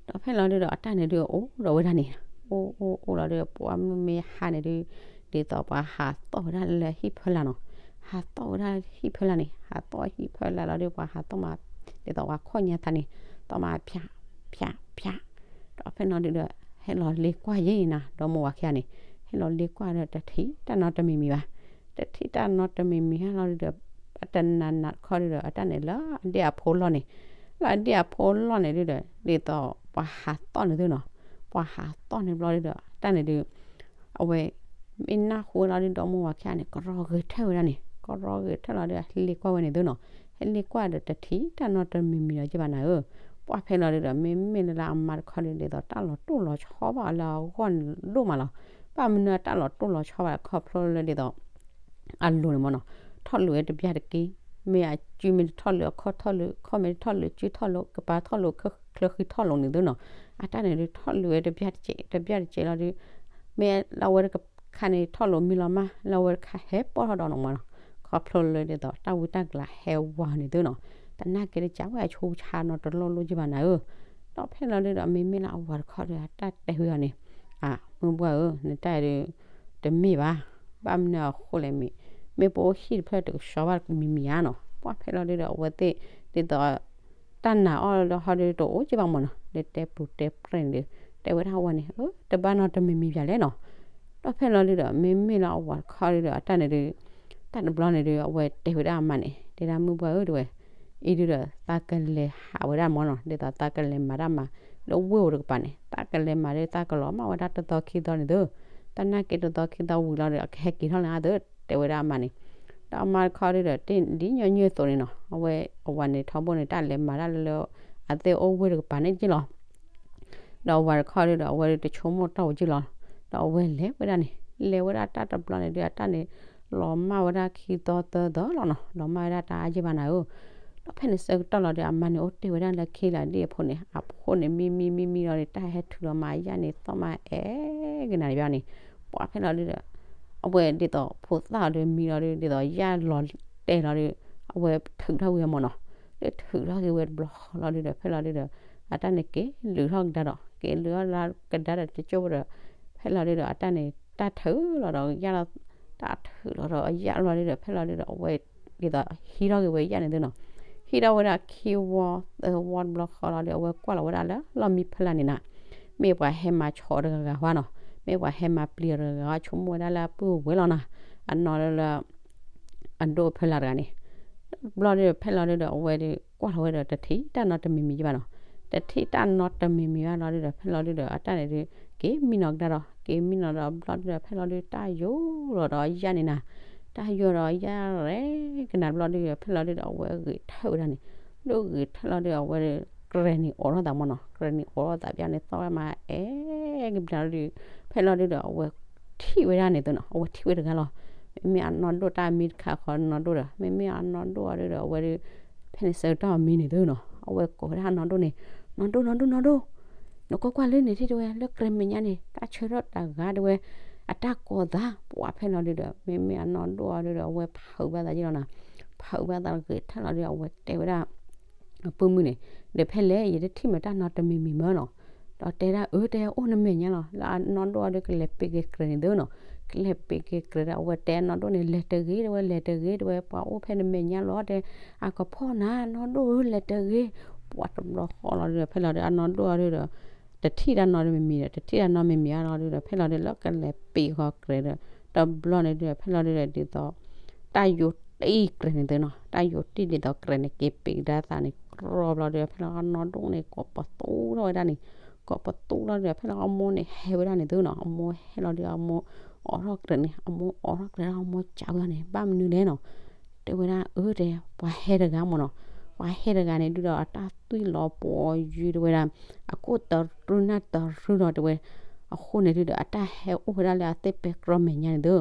ဒီးဖဲလီၤဒုဒီး အတၢ်န့ၣ်ဒုအိၣ်ဒီးဝဲဒၣ်န့ၣ်, အိၣ်အိၣ်အိၣ်လီၤဒုဒီး ပှၤမုၢ်မ့ၢ်ဟါန့ၣ်ဒု, ဒ်သိးပှၤဟးသီၣ်ဝဲဒၣ်လၢဟံၣ်ဖီလာ်နီၤ, ဟးသီၣ်ဝဲဒၣ်ဟံၣ်ဖီလာ်န့ၣ်, ဟးသီၣ်ဟံၣ်ဖီလာ်လီၤဒု ပှၤဟးသီၣ်မး, ဒ်သိးပှၤခိၣ်ညါသးန့ၣ်, သီၣ်မးဖၠး ဖၠး ဖၠး, ဒီးဖဲလီၤဒုဒီး ဟဲလီၤလ့ကွၢ်ယံၤနၤ ဒီမိၢ်ဝၤခံဂၤန့ၣ်, ဟဲလီၤလ့ကွၢ်ဒီးတထံၣ်တၢ်နီတမံၤမံၤဘၣ်, တထံၣ်တၢ်နီတမံၤမံၤဟဲလီၤဒုဒီး, အတနၤနၤတခီဒုဒီး အတၢ်န့ၣ်လၢအဒ့ၣ်အဖိလီၢ်န့ၣ်, လၢအဒ့ၣ်အဖိလီၢ်န့ၣ်ဒုဒီး ဒ်သိးပှၤဟးသီၣ်န့ၣ်သုနီၤ, ပှၤဟးသီၣ်န့ၣ်ဘျီဒုဒီး အတၢ်န့ၣ်ဒု အဝဲ မ့ၢ်နၢ်ဟူဝဲလီၤဒုဒီမိၢ်ဝၤခံဂၤန့ၣ် ကရီဂဲၤထၢၣ်ဝဲဒၣ်န့ၣ်, ကရီဂဲၤထၢၣ်လီၤဒု ဟဲလ့ကွၢ်ဝဲန့ၣ်သုနီၤ, ဟဲလ့ကွၢ်ဒီးတထံၣ်တၢ်နီတမံၤမံၤဒီးယဘၣ်နၤဧၢ, ပှၢ်ဖဲလီၤဒုဒီး မ့မ့ၢ်လၢအမါတခီဒု ဒ်သိးတၢ်လီၤတိၢ်လီၤဆီဘၣ်လၢအဂီၢ်န့ၣ်ဒိၣ်မးလီၤ, ဘၣ်မနုၤတၢ်လီၤတိၢ်လီၤဆီဘၣ်ခီဖျိလၢဒ်သိး အလိၤန့ၣ်မၢ်နီၤ, ထီၣ်လုာ်ဝဲတဘျၣ်တက့ၢ်, မ့ၢ်အစုမ့ၢ်တထီၣ်လုာ်အခီၣ်ထီၣ်လုာ်, ခီၣ်မ့ၢ်တထီၣ်လုာ်စုထီၣ်လုာ်, ကပၤထီ၁ိၣ်လုာ်ချၢဃံထီၣ်လုာ်န့ၣ်သုနီၤ, အတၢ်န့ၣ်ဒု ထီၣ်လုာ်ဝဲတဘျၣ်တကဲး တဘျၣ်တကဲးလီၤဒု, မ့ၢ်လၢအဝဲတခါန့ၣ်ထီၣ်လုာ်မံလီၤမး လၢအဝဲတခါဟဲပီၢ်ထီၣ်ဒီးနီၢ်မၢ်နီၤ, ခီဖျိလၢဒ်သိးတၢ်ဝံတၢ်ကလၤဟဲဝါန့ၣ်သုနီၤ, တ သနာ်က့တကးဝဲအဆိဆါနီၤတလိၣ်လိၣ်က့ဘၣ်နၤဧၢ, ဒီးဖဲလီၤဒုဒီး မ့မ့ၢ်လၢအဝၤတခီဒီး အတၢ်တဲဝဲအီၤန့ၣ်, အ မုၢ်ပှၢ်ဧၢ, နတၢ်အံၤဒုး တမ့ၢ်ဘၣ်, ဘၣ်မနုၤအဃိလဲၣ်မ့ၢ်, မ့ၢ်ပအိၣ်ဟံၣ်တဖျၢၣ်တကဆှီဘၣ်တမံၤမံၤဧါနီၤ, ပှၤဖဲလီၤဒုဒီး အဝဲသ့ၣ်ဒ်သိး တၢ်နာ်အီၤလၢဟီဒုတအိၣ်က့ဘၣ်မးနီၤ, လၢတဲပူၤတဲပြဲၢ်န့ၣ်ဒီး တဲဝဲဒၣ်အဝၤန့ၣ် အၢ တဘၣ်နီတမံၤမံၤဘၣ်လဲၣ်နီၤ, ဒီးဖဲလီၤဒုဒီး မ့မ့ၢ်လၢအဝၤတခီဒုဒီး အတၢ်န့ၣ်ဒုး တၢ်တဘျီန့ၣ်ဒုး အဝဲတဲဝဲဒၣ်အမါန့ၣ် တဲဒၣ်မုၢ်ပှၢ်ဧၢ တဲဝဲ, အံၤဒုဒီး သးကလဲၤဟးဝဲဒၣ်မးနီၤ, ဒ်သိးသးကလဲၤမၤတၢ်မၤ လၢဝ့ၢ်ဧိၤတကပၤန့ၣ် သးကလဲၤမၤဒုး သးကလီၤမၢ်ဝဲဒၣ်တသီခံသီန့ၣ်သု, သနာ်က့တသီခံသီဝံၤလီၤဒီး အကဟဲက့ၤထီၣ်လၢအသၢ တဲဝဲဒၣ်အမါန့ၣ်, ဒီးအမါတခီဒုဒီး တ့ၢ်ဒ်ညီနုၢ်အသိးန့ၣ်နီၤ, အဝဲအဝၤန့ၣ်ထီဘိန့ၣ် တၢ်လဲၤမၤတၢ်လၢလၢ အသ့ၣ်အိၣ်ဝ့ၢ်တကပၤန့ၣ်က့လီၤ ဒီးအဝၤတခီဒုဒီး အဝဲဒုးတဆိကမိၣ်တၢ်ဝဲက့လီၤ, ဒီးအဝဲလဲၤဝဲဒၣ်န့ၣ် လဲၤဝဲဒၣ်တၢ်တဘျီန့ၣ်ဒုး အတၢ်န့ၣ် လီၤမၢ်ဝဲဒၣ်ခံသီသၢသီလီၤနီၤ, လီၤမၢ်ဝဲဒၣ်တၢ်အါက့ဘၣ်နၤဧၢ, ဒီးဖဲန့ၣ်ဆၢကတီၢ်လီၤဒီး အမါန့ၣ်အိၣ်တ့ၢ်ဝဲဒၣ်လၢခံလၢဒ့ၣ်အဖိန့ၣ် အဖိန့ၣ်မံမံမံမံလီၤဒီး တၢ်ဟဲထုးလီၤမၤယၣ်န့ၣ် သီၣ်မၤအဲၣ်ကနၤန့ၣ်ဘၣ်န့ၣ်, ပှၤဖဲလီၤဒုဒီး အဝဲဒ်သိးဖိသၣ်အီၤဒီးမံလီၤဒု ဒ်သိးယၣ်လီၤတဲာ်လီၤဒီး အဝဲထုးထီၣ်က့ၤဝဲမးနီၤ, လၢထုးထီၣ်က့ၤဝဲတဘျီဃီလီၤဒုဒီး ဖဲလီၤဒုဒီး အတၢ်န့ၣ်က့ၤလုာ်ထီၣ်ကဒါဒီး က့ၤလုာ်ထီၣ်လၢကဒါဒီးတကၠိၢ်ဝဲဒီး ဖဲလီၤဒုဒီး အတၢ်န့ၣ် တၢ်ထုးလီၤဒီးယၣ်လီၤ, တၢ်ထုးလီၤဒီးယၣ်လီၤဒုဒီး ဖဲလီၤဒုဒီး အဝဲဒ်သိးဟံးထီၣ်က့ၤဝဲယၣ်န့ၣ်သုနီၤ, ဟံးထီၣ်ဝဲဒၣ်ခံဝီသၢဝီတဘျီဃီလီၤဒီး အဝဲကွၢ်လီၤဝဲဒၣ်လၢလီၢ်မံဖီလာ်န့ၣ်နၤ, မ့ၢ်ပှၤဟဲမၤဆီတဂၤဂၤဝဲနီၤ, မ့ၢ်ပှၤဟဲမၤပျံၤတဂၤဂၤ ဆိကမိၣ်ဝဲဒၣ်လၢအပုၢ်ဝဲၢ်လီၤနီၤ, အနီၢ်လၢလၢ အဒိၣ်ဖီလာ်တဂၤန့ၣ်, ဘျီဒုဒီး ဖဲလီၤဒုဒီး အဝဲဒုးကွၢ်လီၤဝဲဒီး တထံၣ်တၢ်နီတမံၤမံၤဘၣ်နီၤ, တထံၣ်တၢ်နီတမံၤမံၤဘၣ်လီၤဒုဒီး ဖဲလီၤဒုဒီး အတၢ်န့ၣ်ဒုး က့ၤမံနီၤကဒါဒီး က့ၤမံနီၤဒီး ဘျီဒုဒီး ဖဲလီၤဒု တၢ်ယိာ်လီၤဒီးယၣ်န့ၣ်နၤ, တၢ်ယိာ်ဒီးယၣ်ရဲၣ်ကနၤဘျီဒုဒီး ဖဲလီၤဒုဒီး အဝဲဂဲၤထၢၣ်ဝဲဒၣ်န့ၣ်, ဒုးဂဲၤထၢၣ်လီၤဒုဒီး အဝဲဒုး ကြဲၤန့ၣ်အိးထီၣ်သးမးနီၤ, ကြဲၤန့ၣ်အိးထီၣ်သးဘၣ်န့ၣ် သီၣ်ဝဲမၤအဲၣ်ကဘျီဒုဒီး ဖဲလီၤဒုဒီး အဝဲထံၣ်ဝဲဒၣ်န့ၣ်သုနီၤ, အဝဲထံၣ်ဝဲတဂၤလီၤ, မ့မ့ၢ်အနီၢ်ဒိၣ်တၢ်မံတခါဃီနီၢ်ဒိၣ်ဒီး မ့မ့ၢ်အနီၢ်ဒိၣ်အီၤဒုဒီး အဝဲဒုး ဖဲန့ၣ်ဆၢကတီၢ်မံန့ၣ်သုနီၤ, အဝဲကိးဝဲဒၣ်အနီၢ်ဒိၣ်န့ၣ်, နီၢ်ဒိၣ် နီၢ်ဒိၣ် နီၢ်ဒိၣ်, နကွၢ်ကွၢ်လၢန့ၣ်ထံၣ်တဲဝဲ လၢကြဲၤမဲာ်ညါန့ၣ် တၢ်ဆၢထၢၣ်တဂၤတဲဝဲ, အတၢ်ကိးသး ပှၤဖဲလီၤဒုဒီး မ့မ့ၢ်အနီၢ်ဒိၣ်အီၤဒုဒီး အဝဲဖုးဘၣ်သးယ့ၢ်လီၤနၤ, ဖုးဘၣ်သးဂဲၤထၢၣ်လီၤဒုဒီး အဝဲတဲဝဲဒၣ် အပုၢ်မုၣ်န့ၣ်, ဒီးဖဲလဲၣ် ယတထံၣ်မ့ၢ်တၢ်နီတမံၤမံၤမၢနီၤ, ဒီးတဲဒၣ်အၢ တဲအိၣ်နမဲာ်ညါလီၤ, လၢအနီၢ်ဒိၣ်အီၤဒုကလဲၤပ့ၤက့ၤကြဲၤန့ၣ်သုနီၤ, ကလဲၤပ့ၤက့ၤကြဲၤဒီး အဝဲတဲအနီၢ်ဒိၣ်န့ၣ် လဲၤတဂ့ၤ တဲဝဲ လဲၤတဂ့ၤ တဲဝဲ ပှၤအိၣ်ဖဲနမဲာ်ညါလီၤ တဲ, အကဖီၣ်နၤ နီၢ်ဒိၣ်ဧၢ လဲၤတဂ့ၤ, ပှၤတဘျီဃီလီၤဒုဒီး ဖဲလီၤဒုဒီး အနီၢ်ဒိၣ်အီၤဒုဒီး တထံၣ်တၢ်နီတမံၤမံၤဒီး တထံၣ်တၢ်နီတမံၤမံၤအါလီၤဒုဒီး ဖဲလီၤဒုဒီး လၢကလဲၤပ့ၤဃီကြဲၤဒီး တဘျီန့ၣ်ဒုဒီး ဖဲလီၤဒုဒီး ဒ်သိး တၢ်ယိာ်တံၢ်ကြဲၤန့ၣ်သုနီၤ, တၢ်ယိာ်တံၢ်ဒ်သိးကြဲၤန့ၣ် က့ၤပ့ၤကဒါသးန့ၣ် ကြီဘျီဒုဒီး ဖဲလီၤအနီၢ်ဒိၣ်န့ၣ် ကိးပသူထီၣ်ဝဲဒၣ်န့ၣ်, ကိးပသူလီၤဒုဒီး ဖဲလီၤအမိၢ်န့ၣ်ဟဲဝဲဒၣ်န့ၣ်သုနီၤ, အမိၢ်ဟဲလီၤဒုဒီး အမိၢ်အိးထီၣ်ကြဲၤန့ၣ်, အမိၢ်အိးထီၣ်ကြဲၤဒီး အမိၢ်စံးဝဲန့ၣ် ဘၣ်မနုၤလဲၣ်နီၤ, တဲဝဲဒၣ်အၢ တဲ ပှၤဟဲတဂၤမ့ၢ်နီၤ, ပှၤဟဲတဂၤန့ၣ်ဒုဒီး အတၢ်သွံၣ်လီၤပှီၤယုၢ်တဲဝဲဒၣ် အကိၣ်တရူၢ်နၢ်တရူၢ်လီၤတဲဝဲ, အဃိန့ၣ်ဒုဒီး အတၢ်ဟဲအိၣ်ဝဲဒၣ်လၢအသ့ၣ်ပဲတြီမဲာ်ညါန့ၣ်သု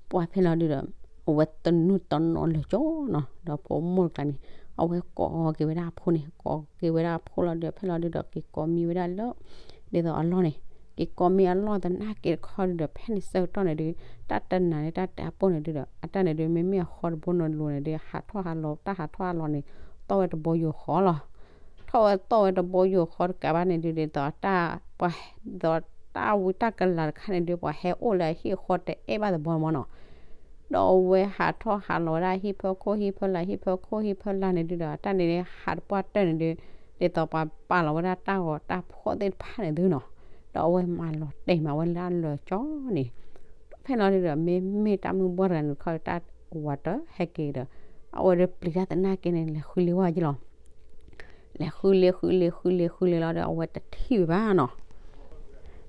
ပှၤဖဲလီၤဒုဒီး အဝဲတနူတနီၤလၢာ်ကၠီနီၤ, ဒီးဖိမိၢ်တကျါန့ၣ် အဝဲကိးက့ၤဝဲဒၣ်အဖိန့ၣ်, ကိးက့ၤဝဲဒၣ်အဖိလီၤဒုဒီး ဖဲလီၤဒုဒီး က့ၤကိးမံဝဲဒၣ်လၢ ဒ်သိးအလီၢ်န့ၣ်, က့ၤကိးမံအလီၢ်သနာ်က့တခီဒုဒီး ဖဲန့ၣ်ဆၢကတီၢ်န့ၣ်ဒု တၢ်တနၤန့ၣ် တၢ်တၢ်ပိၢ်န့ၣ်ဒုဒီး အတၢ်န့ၣ်ဒု မ့မ့ၢ်အဃီတဘိန့ၣ်လိၤန့ၣ်ဒု ဟးထီၣ်ဟးလီၤ တၢ်ဟးထီၣ်ဟးလီၤန့ၣ် သီၣ်ဝဲတဘိယူၢ်ဃီလီၤ. ထီၣ်ဝဲသီၣ်ဝဲတဘိယူၢ်ဃီတကးဘၣ်န့ၣ်ဒု ဒ်သိးတၢ် ပှၤ ဒ်သိးတၢ်ဝံတၢ်ကလၤတခါန့ၣ်ဒု ပှၤဟဲအိၣ်လၢအဟံၣ်အဃီတအဲၣ်ဘၣ်သဘီမ့ၢ်နီၤ. ဒီးအဝဲဟးထီၣ်ဟးလီၤဝဲဒၣ်ဟံၣ်ဖၢခိၣ်ဟံၣ်ဖၢလာ် ဟံၣ်ဖၢခိၣ်ဟံၣ်ဖၢလာ်န့ၣ်ဒုဒီး အတၢ်န့ၣ်ဟးတပှၢ်တၢၢ်န့ၣ်ဒု ဒ်သိးပှၤပာ်လီၤဝဲဒၣ်တၢ်ဂီၤတၢ်ဖှီၣ်သ့ၣ်တဖၣ်န့ၣ်သုနီၤ. ဒီးအဝဲမၤလီၤတဲာ်မးဝဲလၢအလၢာ်ကၠီန့ၣ် ဖဲလီၤဒုဒီး မ့မ့ၢ်တၢ်မုၢ်ဘှီၣ်တဂၤန့ၣ်တခီ တၢ်ဝၤတဟဲက့ၤဒီး အဝဲဒုပျံၤတၢ်သနာ်က့န့ၣ် လဲၤဃုလ့ဝဲက့ၤလီၤ. လဲၤဃုလ့ ဃုလ့ ဃုလ့ ဃုလ့လီၤဒီး အဝဲတထံၣ်ဝဲဘၣ်နီၤ.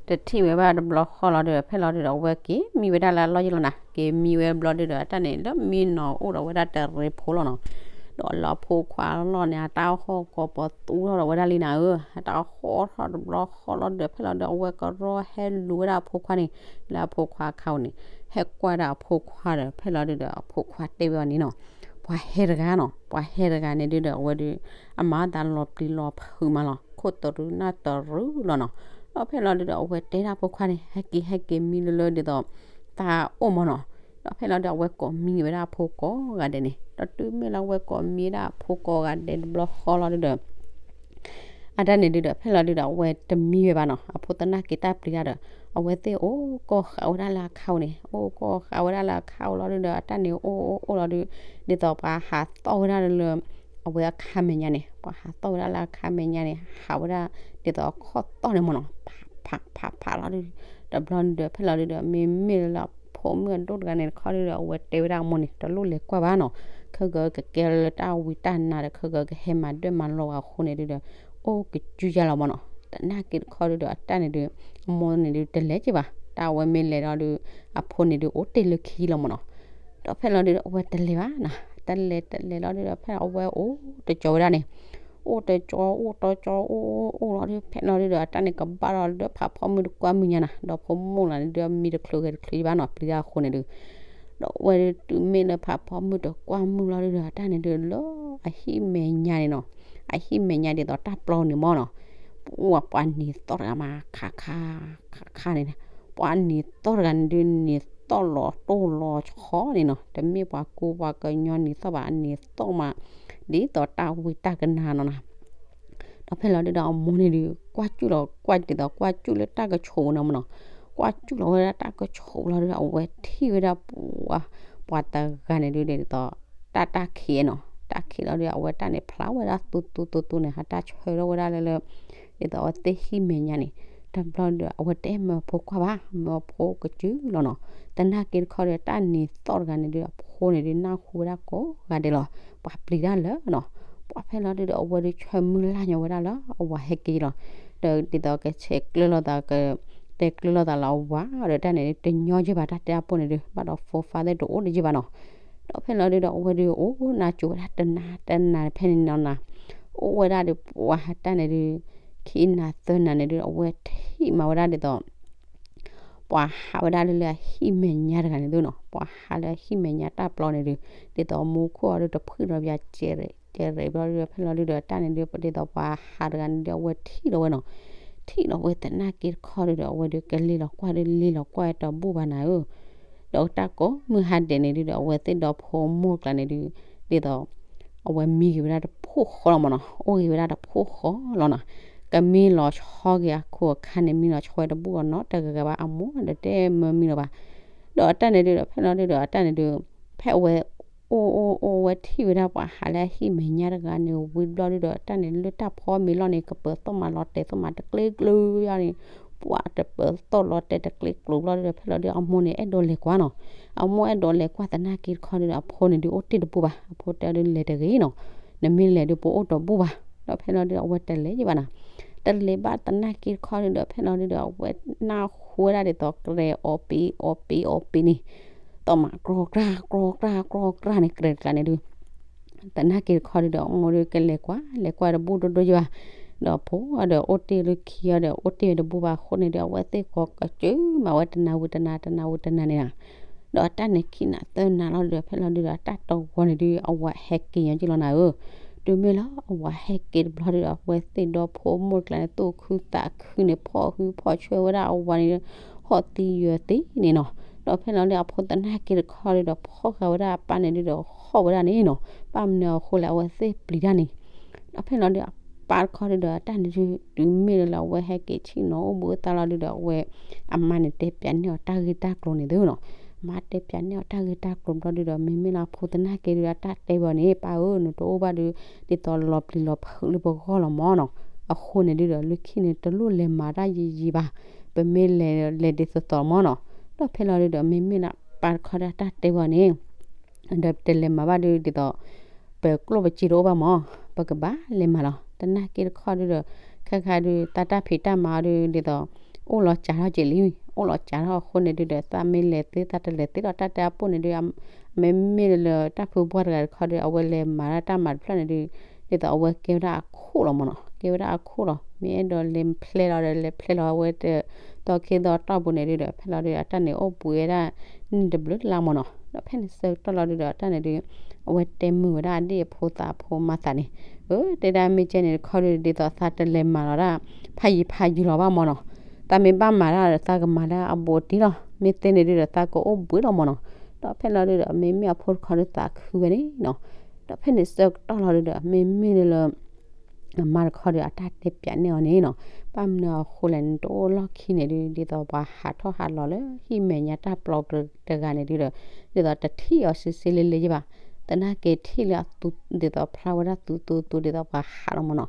တထံၣ်ဝဲဘၣ်တဘျီဃီလီၤဒီး ဖဲလီၤဒုဒီး အဝဲက့ၤမံဝဲဒၣ်လၢအလီၢ်ယ့ၢ်လီၤနၤ. က့ၤမံဝဲဘျီဒုဒီး အတၢ်န့ၣ် လၢမံနီၤအိၣ်ဒီးဝဲဒၣ်တရံးဖိလီၤနီၤ. ဒီးလၢအဖိခွါအလီၢ်န့ၣ် အတၢ်ဟီၣ်ကိးပသူထီၣ်ဒီးဝဲဒၣ်လံနၤဧၢ. အတၢ်ဟီၣ်ထီၣ်တဘျီဃီလီၤဒီး ဖဲလီၤဒုဒီး အဝဲကရီဟဲလူၤဝဲဒၣ်အဖိခွါန့ၣ် လၢအဖိခွါအခါန့ၣ် ဟဲကွၢ်ဒၣ်အဖိခွါဒီး ဖဲလီၤဒုဒီး အဖိခွါတဲဝဲအီၤန့ၣ်နီၤ ပှၤဟဲတဂၤနီၤ, ပှၤဟဲတဂၤန့ၣ်ဒုဒီး အဝဲဒု အမၤသးလီၤပျံၤလီၤဖုးမးလီၤ, ခိၣ်တရူးနၢ်တရူးလီၤနီၤ. ဒီးဖဲလီၤဒုဒီး အဝဲတဲဒၣ်အဖိခွါန့ၣ် ဟဲက့ၤ ဟဲက့ၤမံလၢလၢဒ်သိး တၢ်အိၣ်မးနီၤ. ဒီးဖဲလီၤဒုး အဝဲကိးမံၤဝဲဒၣ်အဖိကိးဂၤဒဲးန့ၣ်, ဒီးတုၤမ့ၢ်လၢအဝဲကိးမံၤဝဲဒၣ်အဖိကိးဂၤဒဲးတဘျီဃီလီၤဒုးဒီး အတၢ်န့ၣ်ဒုးဒီး ဖဲလီၤဒုးဒီး အဝဲတမံဝဲဘၣ်နီၤ, အဖိသနာ်က့တၢ်ပျံၤတၢ်ဒီး အဝဲသ့ၣ်အိၣ်ကီၢ်ဃာ်ဝဲဒၣ်လၢအခါအိၣ်န့ၣ်, အိၣ်ကီၢ်ဃာ်ဝဲဒၣ်လၢအခါအိၣ်လီၤဒုးဒီး အတၢ်န့ၣ်အိၣ်အိၣ်အိၣ်လီၤဒုး, ဒ်သိးပှၤဟးသီၣ်ဝဲဒၣ်လၢ အဝဲအခါမဲာ်ညါန့ၣ်, ပှၤဟးသီၣ်ဝဲဒၣ်လၢအခါမဲာ်ညါန့ၣ် ဟးဝဲဒၣ် ဒ်သိးအခီၣ်သီၣ်န့ၣ်မ့ၢ်နီၤ, ဖးဖးဖးဖးလီၤဒုး, တဘျီဒုးဒီး ဖဲလီၤဒုးဒီး မ့မ့ၢ်လၢအဖိမုၣ် အဒိၣ်တဂၤန့ၣ်တခီဒုးဒီး အဝဲတဲဝဲဒၣ်အမိၢ်န့ၣ် တလိၣ်လဲၤကွၢ်ဘၣ်နီၤ, ခဲကကဲလၢတၢ်ဝံတၢ်နါဒီး ခဲကကဟဲမၤဒၢၣ်မၤလီၤဝဲအဃိန့ၣ်ဒုးဒီး အိၣ်ကစုယါလီၤမ့ၢ်နီၤ, သနာ်က့တခီဒုးဒီး အတၢ်န့ၣ်ဒုး အမိၢ်န့ၣ်ဒုးတလဲၤက့ၤဘၣ်, တၢ်အဝဲမ့ၢ်လဲၤဒီးဒုး အဖိန့ၣ်ဒုးအိၣ်တ့ၢ်လၢခံလီၤမ့ၢ်နီၤ, ဒီးဖဲလီၤဒုးဒီး အဝဲတလဲၤဘၣ်နီၤ, တလဲၤတလဲၤလီၤဒုးဒီး ဖဲအဝဲအိၣ်တကၠီဝဲဒၣ်န့ၣ်, အိၣ်တကၠီ အိၣ်တကၠီ အိၣ်အိၣ်အိၣ်လီၤဒုး ဖဲလီၤဒုးဒီး အတၢ်န့ၣ်ကဘၣ်ဒီးလၢဖးဖီမုၢ်တကွၢ်မုၢ်ညါနီၤ, ဒီးဖိမုၣ်လီၤန့ၣ်ဒုး မံတချုးဂဲၤတချုးဘၣ်နီၤ, ပျံၤတၢ်အဃိန့ၣ်ဒုး ဒီးအဝဲဒုးတုၤမ့ၢ်လၢဖးဖီမုၢ်တကွၢ်မုၢ်လီၤဒုးဒီး အတၢ်န့ၣ်ဒုးလၢအဟံၣ်မဲာ်ညါန့ၣ်နီၤ, အဟံၣ်မဲာ်ညါဒ်သိးတၢ်ပျီန့ၣ်မ့ၢ်နီၤ, ပှၤပှၤနံၤသီၣ်တဂၤမး ခးခါ ခးခါန့ၣ်, ပှၤနံၤသီၣ်တဂၤန့ၣ်ဒုး နံၤသီၣ်လီၤတိၢ်လီၤဆီန့ၣ်နီၤ, တမ့ၢ်ပှၤကူပှၤကညီနံၤသီၣ်ဘၣ်, အနံၤသီၣ်မး ဒ်သိးတၢ်ဝံတၢ်ကနါနီၤနီၤ ဒီးဖဲလီၤဒုးဒီး အမိၢ်န့ၣ်ဒုး ကွၢ်ကၠူၣ်လီၤ ကွၢ်ဒ်သိးကွၢ်ကၠူၣ်လၢတၢ်ကဆိးနီၤမ့ၢ်နီၤ, ကွၢ်ကၠူၣ်လီၤဝဲဒၣ်တၢ်ကဆိးလီၤဒုးဒီး အဝဲထံၣ်ဝဲဒၣ်ပှၤ ပှၤတဂၤန့ၣ်ဒုး ဒ်သိး တၢ်တၢ်ခံးနီၤ, တၢ်ခံးလီၤဒုး အဝဲတၢ်န့ၣ်ဖျါဝဲဒၣ်သူသူသူသူန့ၣ် ဟးတၢ်ဆၢထၢၣ်ဝဲဒၣ်လၢလၢ ဒ်သိးအဝဲသ့ၣ်ဟံၣ်မဲာ်ညါန့ၣ်, တဘျီဒုး အဝဲတအဲၣ်မၢအဖိကွၢ်ဘၣ်, မၢအဖိကစုလီၤနီၤ, သနာ်က့တခီဒီး တၢ်နံၤသီၣ်တဂၤန့ၣ်ဒုး အဖိန့ၣ်ဒုး နၢ်ဟူဝဲဒၣ်ကိးဂၤဒဲးလီၤ, ပှၤပျံၤတၢ်လၢနီၤ, ပှၤဖဲလီၤဒုးဒီး အဝဲဒုးဆၢမုၢ်လၢ်ညီဝဲဒၣ်လၢအဝၤဟဲက့ၤလီၤ, ဒီးဒ်သိးကဆဲးကျၢလိာ်သး ကတဲကျၢလိာ်သးလၢအဝၤဒီး တၢ်န့ၣ်ဒုး တညီယဲၢ်ဘၣ် တၢ်တဲအပိၢ်န့ၣ်ဒုး ဘၣ်ဒီးဖိဖါသ့ၣ်တအိၣ်တယဲၢ်ဘၣ်နီၤ, ဒီးဖဲလီၤဒုးဒီး အဝဲဒုးအိၣ်နါကိၤဝဲဒၣ်တနၤတနၤဖဲန့ၣ်နီၤနီၤ, အိၣ်ဝဲဒၣ်ဒီးပှၤဟးတၢ်န့ၣ်ဒုး ခံနၤသၢနၤန့ၣ်ဒုး အဝဲထံၣ်မၤဝဲဒၣ်ဒ်သိး ပှၤဟးဝဲဒၣ်လၢလၢအဟံၣ်မဲာ်ညါတဂၤန့ၣ်ဒုးနီၤ, ပှၤဟးလၢအဟံၣ်မဲာ်ညါတၢ်ပျီန့ၣ်ဒုး ဒ်သိးမူခိၣ်အီၤဒုးတဖုၣ်ဒီး ပှၤကဲးရဲးကဲးရဲးဘျီဒုးဒီး ဖဲလီၤဒုးဒီး တၢ်န့ၣ်ဒုး ဒ်သိးပှၤဟးတဂၤန့ၣ်ဒုး အဝဲထံၣ်လီၤဝဲနီၤ, ထံၣ်လီၤဝဲသနာ်က့တခီဒုးဒီး အဝဲဒုးကလ့ၤလီၤကွၢ်ဒုး လ့ၤလီၤကွၢ်တဘူၣ်ဘၣ်နၤဧၢ ဒီးတၢ်ကိးမုၢ်ဟါဒဲးန့ၣ်ဒုးဒီး အဝဲသ့ၣ်ဒီဖိမိၢ်ကျါန့ၣ်ဒုး ဒ်သိး အဝဲမံဂ့ၤဝဲဒၣ်တဖိဃီလီၤမ့ၢ်နီၤ, အိၣ်ဂ့ၤဝဲဒၣ်တဖိဃီလီၤနီၤ, ကမံလီၤဆီက့ၤအခိၣ်အခါန့ၣ် မံလီၤဆီဝဲတဘူၣ်လီၤနီတဂၤဂၤဘၣ်, အမိၢ်ဒီးတမၢမံလီၤဘၣ်, ဒီးအတၢ်န့ၣ်ဒုးဒီး ဖဲလီၤဒုးဒီး အတၢ်န့ၣ်ဒုး ဖဲအဝဲ အိၣ်အိၣ်အိၣ်ဝဲထံၣ်ဝဲဒၣ် ပှၤဟးလၢအဟံၣ်မဲာ်ညါတဂၤန့ၣ် ဝံၤဘျီဒုးဒီး အတၢ်န့ၣ်လၢတၢ်ဖီမ့ၤလီၢ်န့ၣ် ကပၢၤသီၣ်မးလီၤတဲာ်သီၣ်မးတကျ့ကျိယါန့ၣ်, ပှၤတပၢၤသီၣ်လီၤတဲာ်တကျ့ကျိဘျီဒုးဒီး ဖဲလီၤဒုး အမိၢ်န့ၣ်အဲၣ်ဒိးလဲၤကွၢ်နီၤ, အမိၢ်အဲၣ်ဒိးလဲၤကွၢ်သနာ်က့တခီဒုးဒီး အဖိန့ၣ်ဒုးအိၣ်တ့ၢ်တဘူၣ်ဘၣ်, အဖိတဲဒုးလဲၤတဂ့ၤနီၤ, နမ့ၢ်လဲၤဒုးပအိၣ်တဘူၣ်ဘၣ်, ဒီးဖဲလီၤဒုးဒီး အဝဲတလဲၤယံၤဘၣ်နီၤ, တလဲၤဘၣ်သနာ်က့တခီဒုးဒီး ဖဲလီၤဒုးဒီး အဝဲနၢ်ဟူဝဲဒၣ်ဒ်သိး ကြဲးအီပံၤအီပံၤအီပံၤန့ၣ် သီၣ်မးကြီကြၢ်ကြီကြၢ်ကြီကြၢ်န့ၣ် ကြဲးတကျါန့ၣ်ဒုး သနာ်က့တခီဒုးဒီး အမိၢ်ဒုးကလဲၤကွၢ် လဲၤကွၢ်တဘူၣ်ဒိၣ်ဒိၣ်ယံၤဘၣ်, ဒီးဖိအီၤဒီးအိၣ်တ့ၢ်လၢခံအီၤဒီး အိၣ်တ့ၢ်တဘူၣ်ဘၣ်အဃိန့ၣ်ဒုး အဝဲသ့ၣ်ကိးကစၢၢ်မးဝဲတနၤဝံၤတနၤ တနၤဝံၤတနၤန့ၣ်နီၤ, ဒီးအတၢ်န့ၣ်ခံနၤသၢနၤလီၤဒုးဒီး ဖဲလီၤဒုးဒီး အတၢ်တဝီန့ၣ်ဒုး အဝၤဟဲက့ၤညီက့ၤလီၤနၤဧၢ, တုၤမ့ၢ်လၢအဝၤဟဲက့ၤတဘျီဒုးဒီး အဝဲသ့ၣ်ဒီဖိမိၢ်ကျါန့ၣ် သူၣ်ခုသးခုန့ၣ် ဖီၣ်ဟုဖီၣ်ဆှဲဝဲဒၣ်အဝၤန့ၣ် ဟီၣ်သံယၢၤသံန့ၣ်နီၤ, ဒီးဖဲလီၤဒုးအဖိသနာ်က့တခီဒုးဒီး ဖီၣ်ဃာ်ဝဲဒၣ်အပၢ်န့ၣ်ဒုးဒီး ဟီၣ်ဝဲဒၣ်န့ၣ်နီၤ, ဘၣ်မနုၤအဃိလဲၣ်အဝဲသ့ၣ်ပျံၤတၢ်န့ၣ်, ဒီးဖဲလီၤဒုးအပၢ်တခီဒုးဒီး အတၢ်န့ၣ်ဒုး တုၤမ့ၢ်လၢအဝဲဟဲက့ၤဆ့ၣ်နီၤအိၣ်ဘှံးအသးလီၤဒုးဒီး အဝဲ အမါန့ၣ်တဲပျးန့ၢ်အီၤတၢ်ဂ့ၢ်တၢ်ကျိၤန့ၣ်သုနီၤ, အမါတဲပျးန့ၢ်အီၤတၢ်ဂ့ၢ်တၢ်ကျိၤဘျီဒုးဒီး မ့မ့ၢ်လၢအဖိသနာ်က့ဒုးဒီး အတၢ်တဲဘၣ်န့ၣ် ပၢ်ဧၢ နတအိၣ်ဘၣ်ဒုး ဒ်သိးလီၤပျံၤလီၤဖုးလၢပဂီၢ်လီၤမ့ၢ်နီၤ, အဃိန့ၣ်ဒုးဒီး လၢခံန့ၣ် တလိၣ်လဲၤမၤတၢ်ယံာ်ယံာ်ဘၣ်, ပမ့ၢ်လဲၤလဲၤဒ်သိးသိးမ့ၢ်နီၤ, ဒီးဖဲလီၤဒုးဒီး မ့မ့ၢ်လၢပၢ်တခီဒီးအတၢ်တဲဘၣ်န့ၣ် ဒီးပတလဲၤမၤဘၣ်ဒုးဒ်သိး ပကျိၣ်ပစ့တအိၣ်ဘၣ်မ့ၢ် ပကဘၣ်လဲၤမၤလီၤ, သနာ်က့တခီဒုးဒီး ခဲခါဒုး သးတၢ်ဖံးတၢ်မၤအီၤဒုးဒ်သိး အိၣ်လီၤစှၤထီၣ်က့ၤလံ, အိၣ်လီၤစှၤထီၣ်အဃိန့ၣ်ဒုးဒီး သးမ့ၢ်လဲၤသ့ သးတလဲၤသ့ဒီးတၢ်တဲအပိၢ်န့ၣ်ဒုး မ့မ့ၢ်လၢတၢ်ဖုပှၢ်တဂၤတခီဒုး အဝဲလဲၤမၤတၢ်တၢ်မၤတဖျၢၣ်န့ၣ်ဒုး ဒ်သိးအဝဲကဲဝဲဒၣ်အခိၣ်လီၤမ့ၢ်နီၤ, ကဲဝဲဒၣ်အခိၣ်လီၤ, မ့ၢ်အဲၣ်ဒိးလဲၤဖျဲလီၤဒီးလဲၤဖျဲလီၤအဝဲတ သီခ့သီတီၢ်ပူၤန့ၣ်ဒုးဒီး ဖဲလီၤဒုးဒီး အတၢ်န့ၣ်အိၣ်ဘှံးဝဲဒၣ် နံၣ်တဘျုးလါမ့ၢ်နီၤ, ဒီးဖဲန့ၣ်ဆၢကတီၢ်လီၤဒုးဒီး အတၢ်န့ၣ်ဒုး အဝဲတဲမုာ်ဝဲဒၣ်အဒ့ၣ်အဖိသးဖိမါသးန့ၣ်, အၢ တဲဒၣ်မ့ၢ်ကဲန့ၣ်တခီဒုး ဒ်သိးသးတလဲၤမၤလီၤဒၣ် ဖးယံၤဖးယံၤလီၤဘၣ်မ့ၢ်နီၤ, သးမ့ၢ်ဘၣ်မၤဒၣ်ဒီး သးကမၤလၢအဘူးအတံၢ်လီၤ, မ့ၢ်သ့န့ၣ်ဒုးဒီး သးကအိၣ်ဘှံးလီၤမ့ၢ်နီၤ, ဒီးဖဲလီၤဒုဒီး မ့မ့ၢ်အဖိတခီဒီးသးခုဝဲန့ၣ်နီၤ. ဒီးဖဲန့ၣ်ဆၢကတီၢ်လီၤဒုဒီး မ့မ့ၢ်လၢ အမါတခီဒီး အတၢ်တဲပၠးန့ၢ်အီၤန့ၣ်နီၤ, ဘၣ်မနုၤအဃိလဲၣ်န့ၣ် တအိၣ်လီၢ်ခံန့ၣ်ဒု ဒ်သိးပှၤဟးထီၣ်ဟးလီၤလၢဟံၣ်မဲာ်ညါတၢ်ပျီတဂၤန့ၣ်ဒုဒီး ဒ်သိးတထံၣ်အီၤစ့စ့လ့လ့ယဘၣ်. သနာ်က့ထံၣ်လၢအသူ ဒ်သိးဖျါဝဲဒၣ်သူသူသူ ဒ်သိးပှၤဟးလီၤမၢ်နီၤ.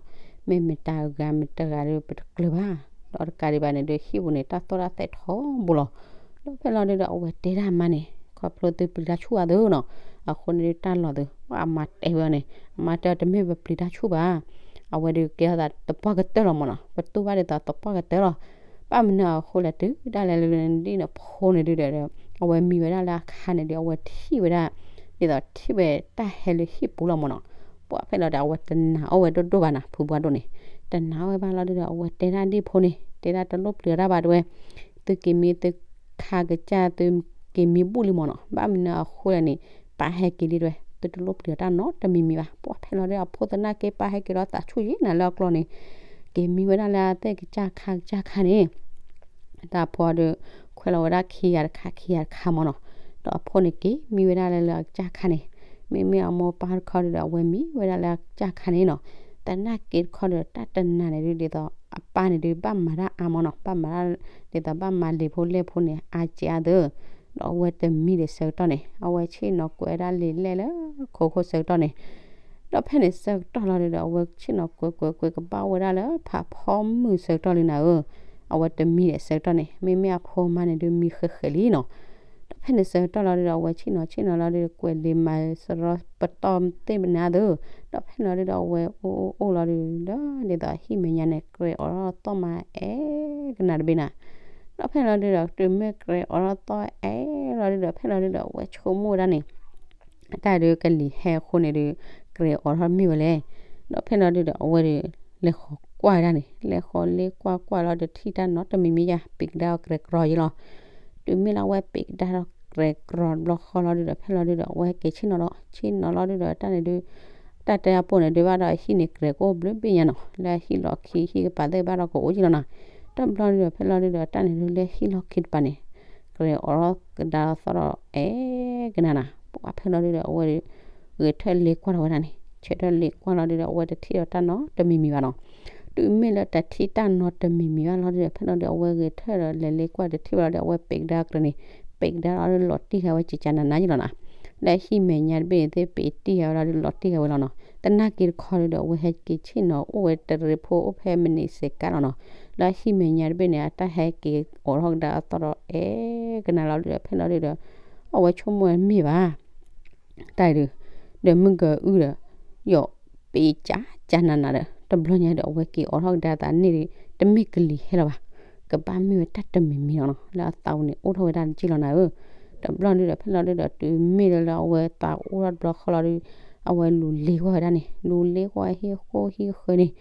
မ့မ့ၢ်တၢ်ဂၤမ့ၢ်တဂၤဒီး ပတကျၢၤဘၣ်. ဒီးတကးဒံးဘၣ်န့ၣ်ဒု ဟံၣ်ပူၤန့ၣ် တၢ်သိၣ်တၢ်သဲထီဘိလီၤ. ဒီးဖဲလီၤဒုဒီး အဝဲတဲဒၣ်အမါန့ၣ် ခီဖျိသုပျံၤတၢ်ဆူၣ်အါသုနီၤ, အဃိန့ၣ်ဒုတၢ်လီၤသု, အမါတဲဝဲအီၤန့ၣ် အမါတဲအီၤ တမ့ၢ်ပပျံၤတၢ်ဆူၣ်ဘၣ်, အဝဲဒုးကဲထီၣ်သးသပှၢ်ကတၢၢ်လီၤမၢ်နီၤ, ပတူၢ်ဘၣ်ဒ်သိးသပှၢ်ကတၢၢ်လီၤ. ဘၣ်မနုၤအဃိလဲၣ် တုၤဒၣ်လဲာ်လၢနဒ်နဖိန့ၣ်ဒုဒီး အဝဲမံဝဲဒၣ်လၢအခါန့ၣ်ဒု အဝဲထံၣ်ဝဲဒၣ် ဒ်သိးထံၣ်ဝဲတၢ်ဟဲလၢဟံၣ်ပူၤလီၤမၢ်နီၤ. ပှၤဖဲလီၤဒီး အဝဲတနာ်အီၣ်ဝဲဒိၣ်ဒိၣ်ဘၣ်နီၤ, ဖုဘှါဒိၣ်န့ၣ် တနာ်အီၣ်ဝဲဘၣ်လီၤဒုဒီး အဝဲတဲဒၣ်ဒ်ဖိန့ၣ် တဲဒၣ်တလိၣ်ပျံၤတၢ်ဘၣ်တဲဝဲ, သုက့ၤမံသုခါကစၢ် သုက့ၤမံဘူၣ်လံမၢ်နီၤ, ဘၣ်မနုၤအဃိလဲၣ်န့ၣ် ပၢ်ဟဲက့ၤလံတဲဝဲ, သုတလိၣ်ပျံၤတၢ်နီတမံၤမံၤဘၣ်. ပှၤဖဲလီၤဒီး အဖိသနာ်က့ ပၢ်ဟဲက့ၤဒီးသးဆူၣ်ယံၤနၤလၢအကျီန့ၣ် က့ၤမံဝဲဒၣ်လၢအသ့ၣ်ကစၢ်ခါကစၢ်ခါန့ၣ် တၢ်ဖိဒီး ခွဲးလီၤဝဲဒၣ်ခံဂၤတခါ ခံဂၤတခါမၢ်နီၤ, ဒီးအဖိန့ၣ်က့ၤမံဝဲဒၣ်လၢလၢအကစၢ်ခါန့ၣ်, မ့မ့ၢ်အမိၢ်ပၢ်တခီဒုဒီး အဝဲမံဝဲဒၣ်လၢအကစၢ်ခါန့ၣ်နီၤ. သနာ်က့တခီဒီး တၢ်တနာ်န့ၣ်ဒု ဒ်သိးအပၢ်န့ၣ်ဒု ဘၣ်မၤတၢ်အါမၢ်နီၤ, ဘၣ်မၤတၢ် ဒ်သိးဘၣ်မၤလံာ်ဖိလဲၢ်ဖိန့ၣ် အါကဲအါသု ဒီးအဝဲတမံဒီးဆၢကတီၢ်န့ၣ် အဝဲဆ့ၣ်နီၤကွဲးဒၣ်လံာ်လဲၢ်လၢခိခိၣ်ဆၢကတီၢ်န့ၣ်, ဒီးဖဲန့ၣ်ဆၢကတီၢ်လီၤဒုဒီး အဝဲဆ့ၣ်နီၤကွဲးကွဲးကွဲးကဘၣ်ဝဲဒၣ်လၢဖးဖီမုၢ်ဆၢကတီၢ်လံနၤဧၢ, အဝဲတမံဒီးဆၢကတီၢ်န့ၣ် မ့မ့ၢ်အဖိမါန့ၣ်ဒုမံဃဲးဃဲးလံနီၤ. ဒီးဖဲန့ၣ်ဆၢကတီၢ်လီၤဒုဒီး အဝဲဆ့ၣ်နီၤဆ့ၣ်နီၤလီၤဒုဒီး ကွဲးလံာ်မၤစရီပတီၢ်သ့ၣ်မနၤသု, ဒီးဖဲလီၤဒုဒီး အဝဲအိၣ်အိၣ်အိၣ်လီၤဒုဒီး ဒ်သိးဟံၣ်မဲာ်ညါန့ၣ် ကြဲးအိးထီၣ်သီၣ်မၤအဲၣ်ကနၣ်တဘ့ၣ်နၤ ဒီးဖဲလီၤဒုဒီး တုၤမ့ၢ်ကြဲးအိးထီၣ်သီၣ်အဲၣ်လီၤဒုဒီး ဖဲလီၤဒုဒီး အဝဲဆိကမိၣ်ဝဲဒၣ်န့ၣ် တၢ်ဒုကလံၤဟဲအဃိန့ၣ်ဒု ကြဲးအိးထီၣ်မ့ၢ်ဝဲလဲၣ်. ဒီးဖဲလီၤဒုဒီး အဝဲဒု လဲၤဃီၤကွၢ်ဝဲဒၣ်န့ၣ် လဲၤဃီၤလ့ကွၢ်ကွၢ်လီၤ တထံၣ်တၢ်နီတမံၤမံၤယါ ပံးကဒါအီၤကြဲးကြီယဲလီၤ. တုၤမ့ၢ်လၢအဝဲပံးကဒါထီၣ်ကြဲးကြီတဘျီဃီလီၤဒုဒီး ဖဲလီၤဒုဒီး အဝဲက့ၤဆ့ၣ်နီၤလီၤ ဆ့ၣ်နီၤလီၤဒုဒီး တၢ်န့ၣ်ဒု တၢ်တဲအပူၤန့ၣ်ဒု ဘၣ်ဒီးဟံၣ်န့ၣ် ကြဲးကအိၣ်ဘျုးဘ့ၣ်ညါနီၤ လၢဟံၣ်လီၢ်ခံ ဟံၣ်ကပၤသ့ၣ်ဘၣ်ဒီးကအိၣ်က့လီၤနီၤ. တဘျီဒုဒီး ဖဲလီၤဒုဒီး တၢ်န့ၣ်ဒု လၢဟံၣ်လီၢ်ခံတပၤန့ၣ် ကြဲးအိးထီၣ်ကဒါထီၣ်သီၣ်ဒီးအဲၣ်ကနၣ်နၤ ပှၤဖဲလီၤဒုဒီး အဝဲဒု ဂဲၤထၢၣ်လ့ကွၢ်ထီၣ်ဝဲဒၣ်န့ၣ် ဆၢထၢၣ်လ့ကွၢ်လီၤဒုဒီး အဝဲတထံၣ်ဒီးတၢ်နီတမံၤမံၤဘၣ်နီၤ. တုၤမ့ၢ်လၢတထံၣ်တၢ်နီတမံၤမံၤဘၣ်လီၤဒုဒီး ဖဲလီၤဒု အဝဲဂဲၤထၢၣ်ဒီးလဲၤလ့ကွၢ်တထံၣ်ဝဲလီၤဒု အဝဲပံးကဒါကြဲးန့ၣ် ပံးကဒါလီၤဒု လီၤတံၢ်ဃာ်ဝဲကကနၤနၤယဲလီၤနီၤ. လၢဟံၣ်မဲာ်ညါတဘ့ၣ်န့ၣ်သ့ၣ် ပံးတံၢ်ဃာ်ဝဲလီၤဒု လီၤတံၢ်ဃာ်ဝဲလီၤနီၤ. သနာ်က့တခီဒုဒီး အဝဲဟဲက့ၤဆ့ၣ်နီၤအိၣ်ဝဲတရံးဖိအိၣ်ဖဲမနံၤစဲးကါလီၤနီၤ. လၢဟံၣ်မဲာ်ညါတဘ့ၣ်န့ၣ် အတၢ်ဟဲက့ၤအိးထီၣ်ကဒါအသီၣ်ဒီးအဲၣ်ကနၣ်လီၤဒုဒီး ဖဲလီၤဒုဒီး အဝဲဆိကမိၣ်ဝဲမ့ၢ်ဘၣ် တၢ်အံၤဒု ဒီးမုၢ်ကအုၣ်ဒီး ယီၤပ့ကကနၤနၤဒီး တဘျီညါဒီး အဝဲက့ၤအိးထီၣ်ကဒါသးန့ၣ်ဒု တမ့ၢ်ကလံၤဟဲလီၤဘၣ်, ကဘၣ်မ့ၢ်ဝဲတၢ်တမံၤမံၤလီၤနီၤ. လၢအသးပူၤန့ၣ် အိၣ်ထီၣ်ဝဲဒၣ်တက့ၢ်လီၤနၤဧၢ. တဘျီဒုဒီး ဖဲလီၤဒုဒီး တုၤမ့ၢ်လၢလၢအဝဲသးအိၣ်ထီၣ်တဘျီဃီလီၤဒု အဝဲလူၤလ့ကွၢ်ဝဲဒၣ်န့ၣ် လူၤလ့ကွၢ်ဟံၣ်ဃိဟံၣ်ဃၢန့ၣ်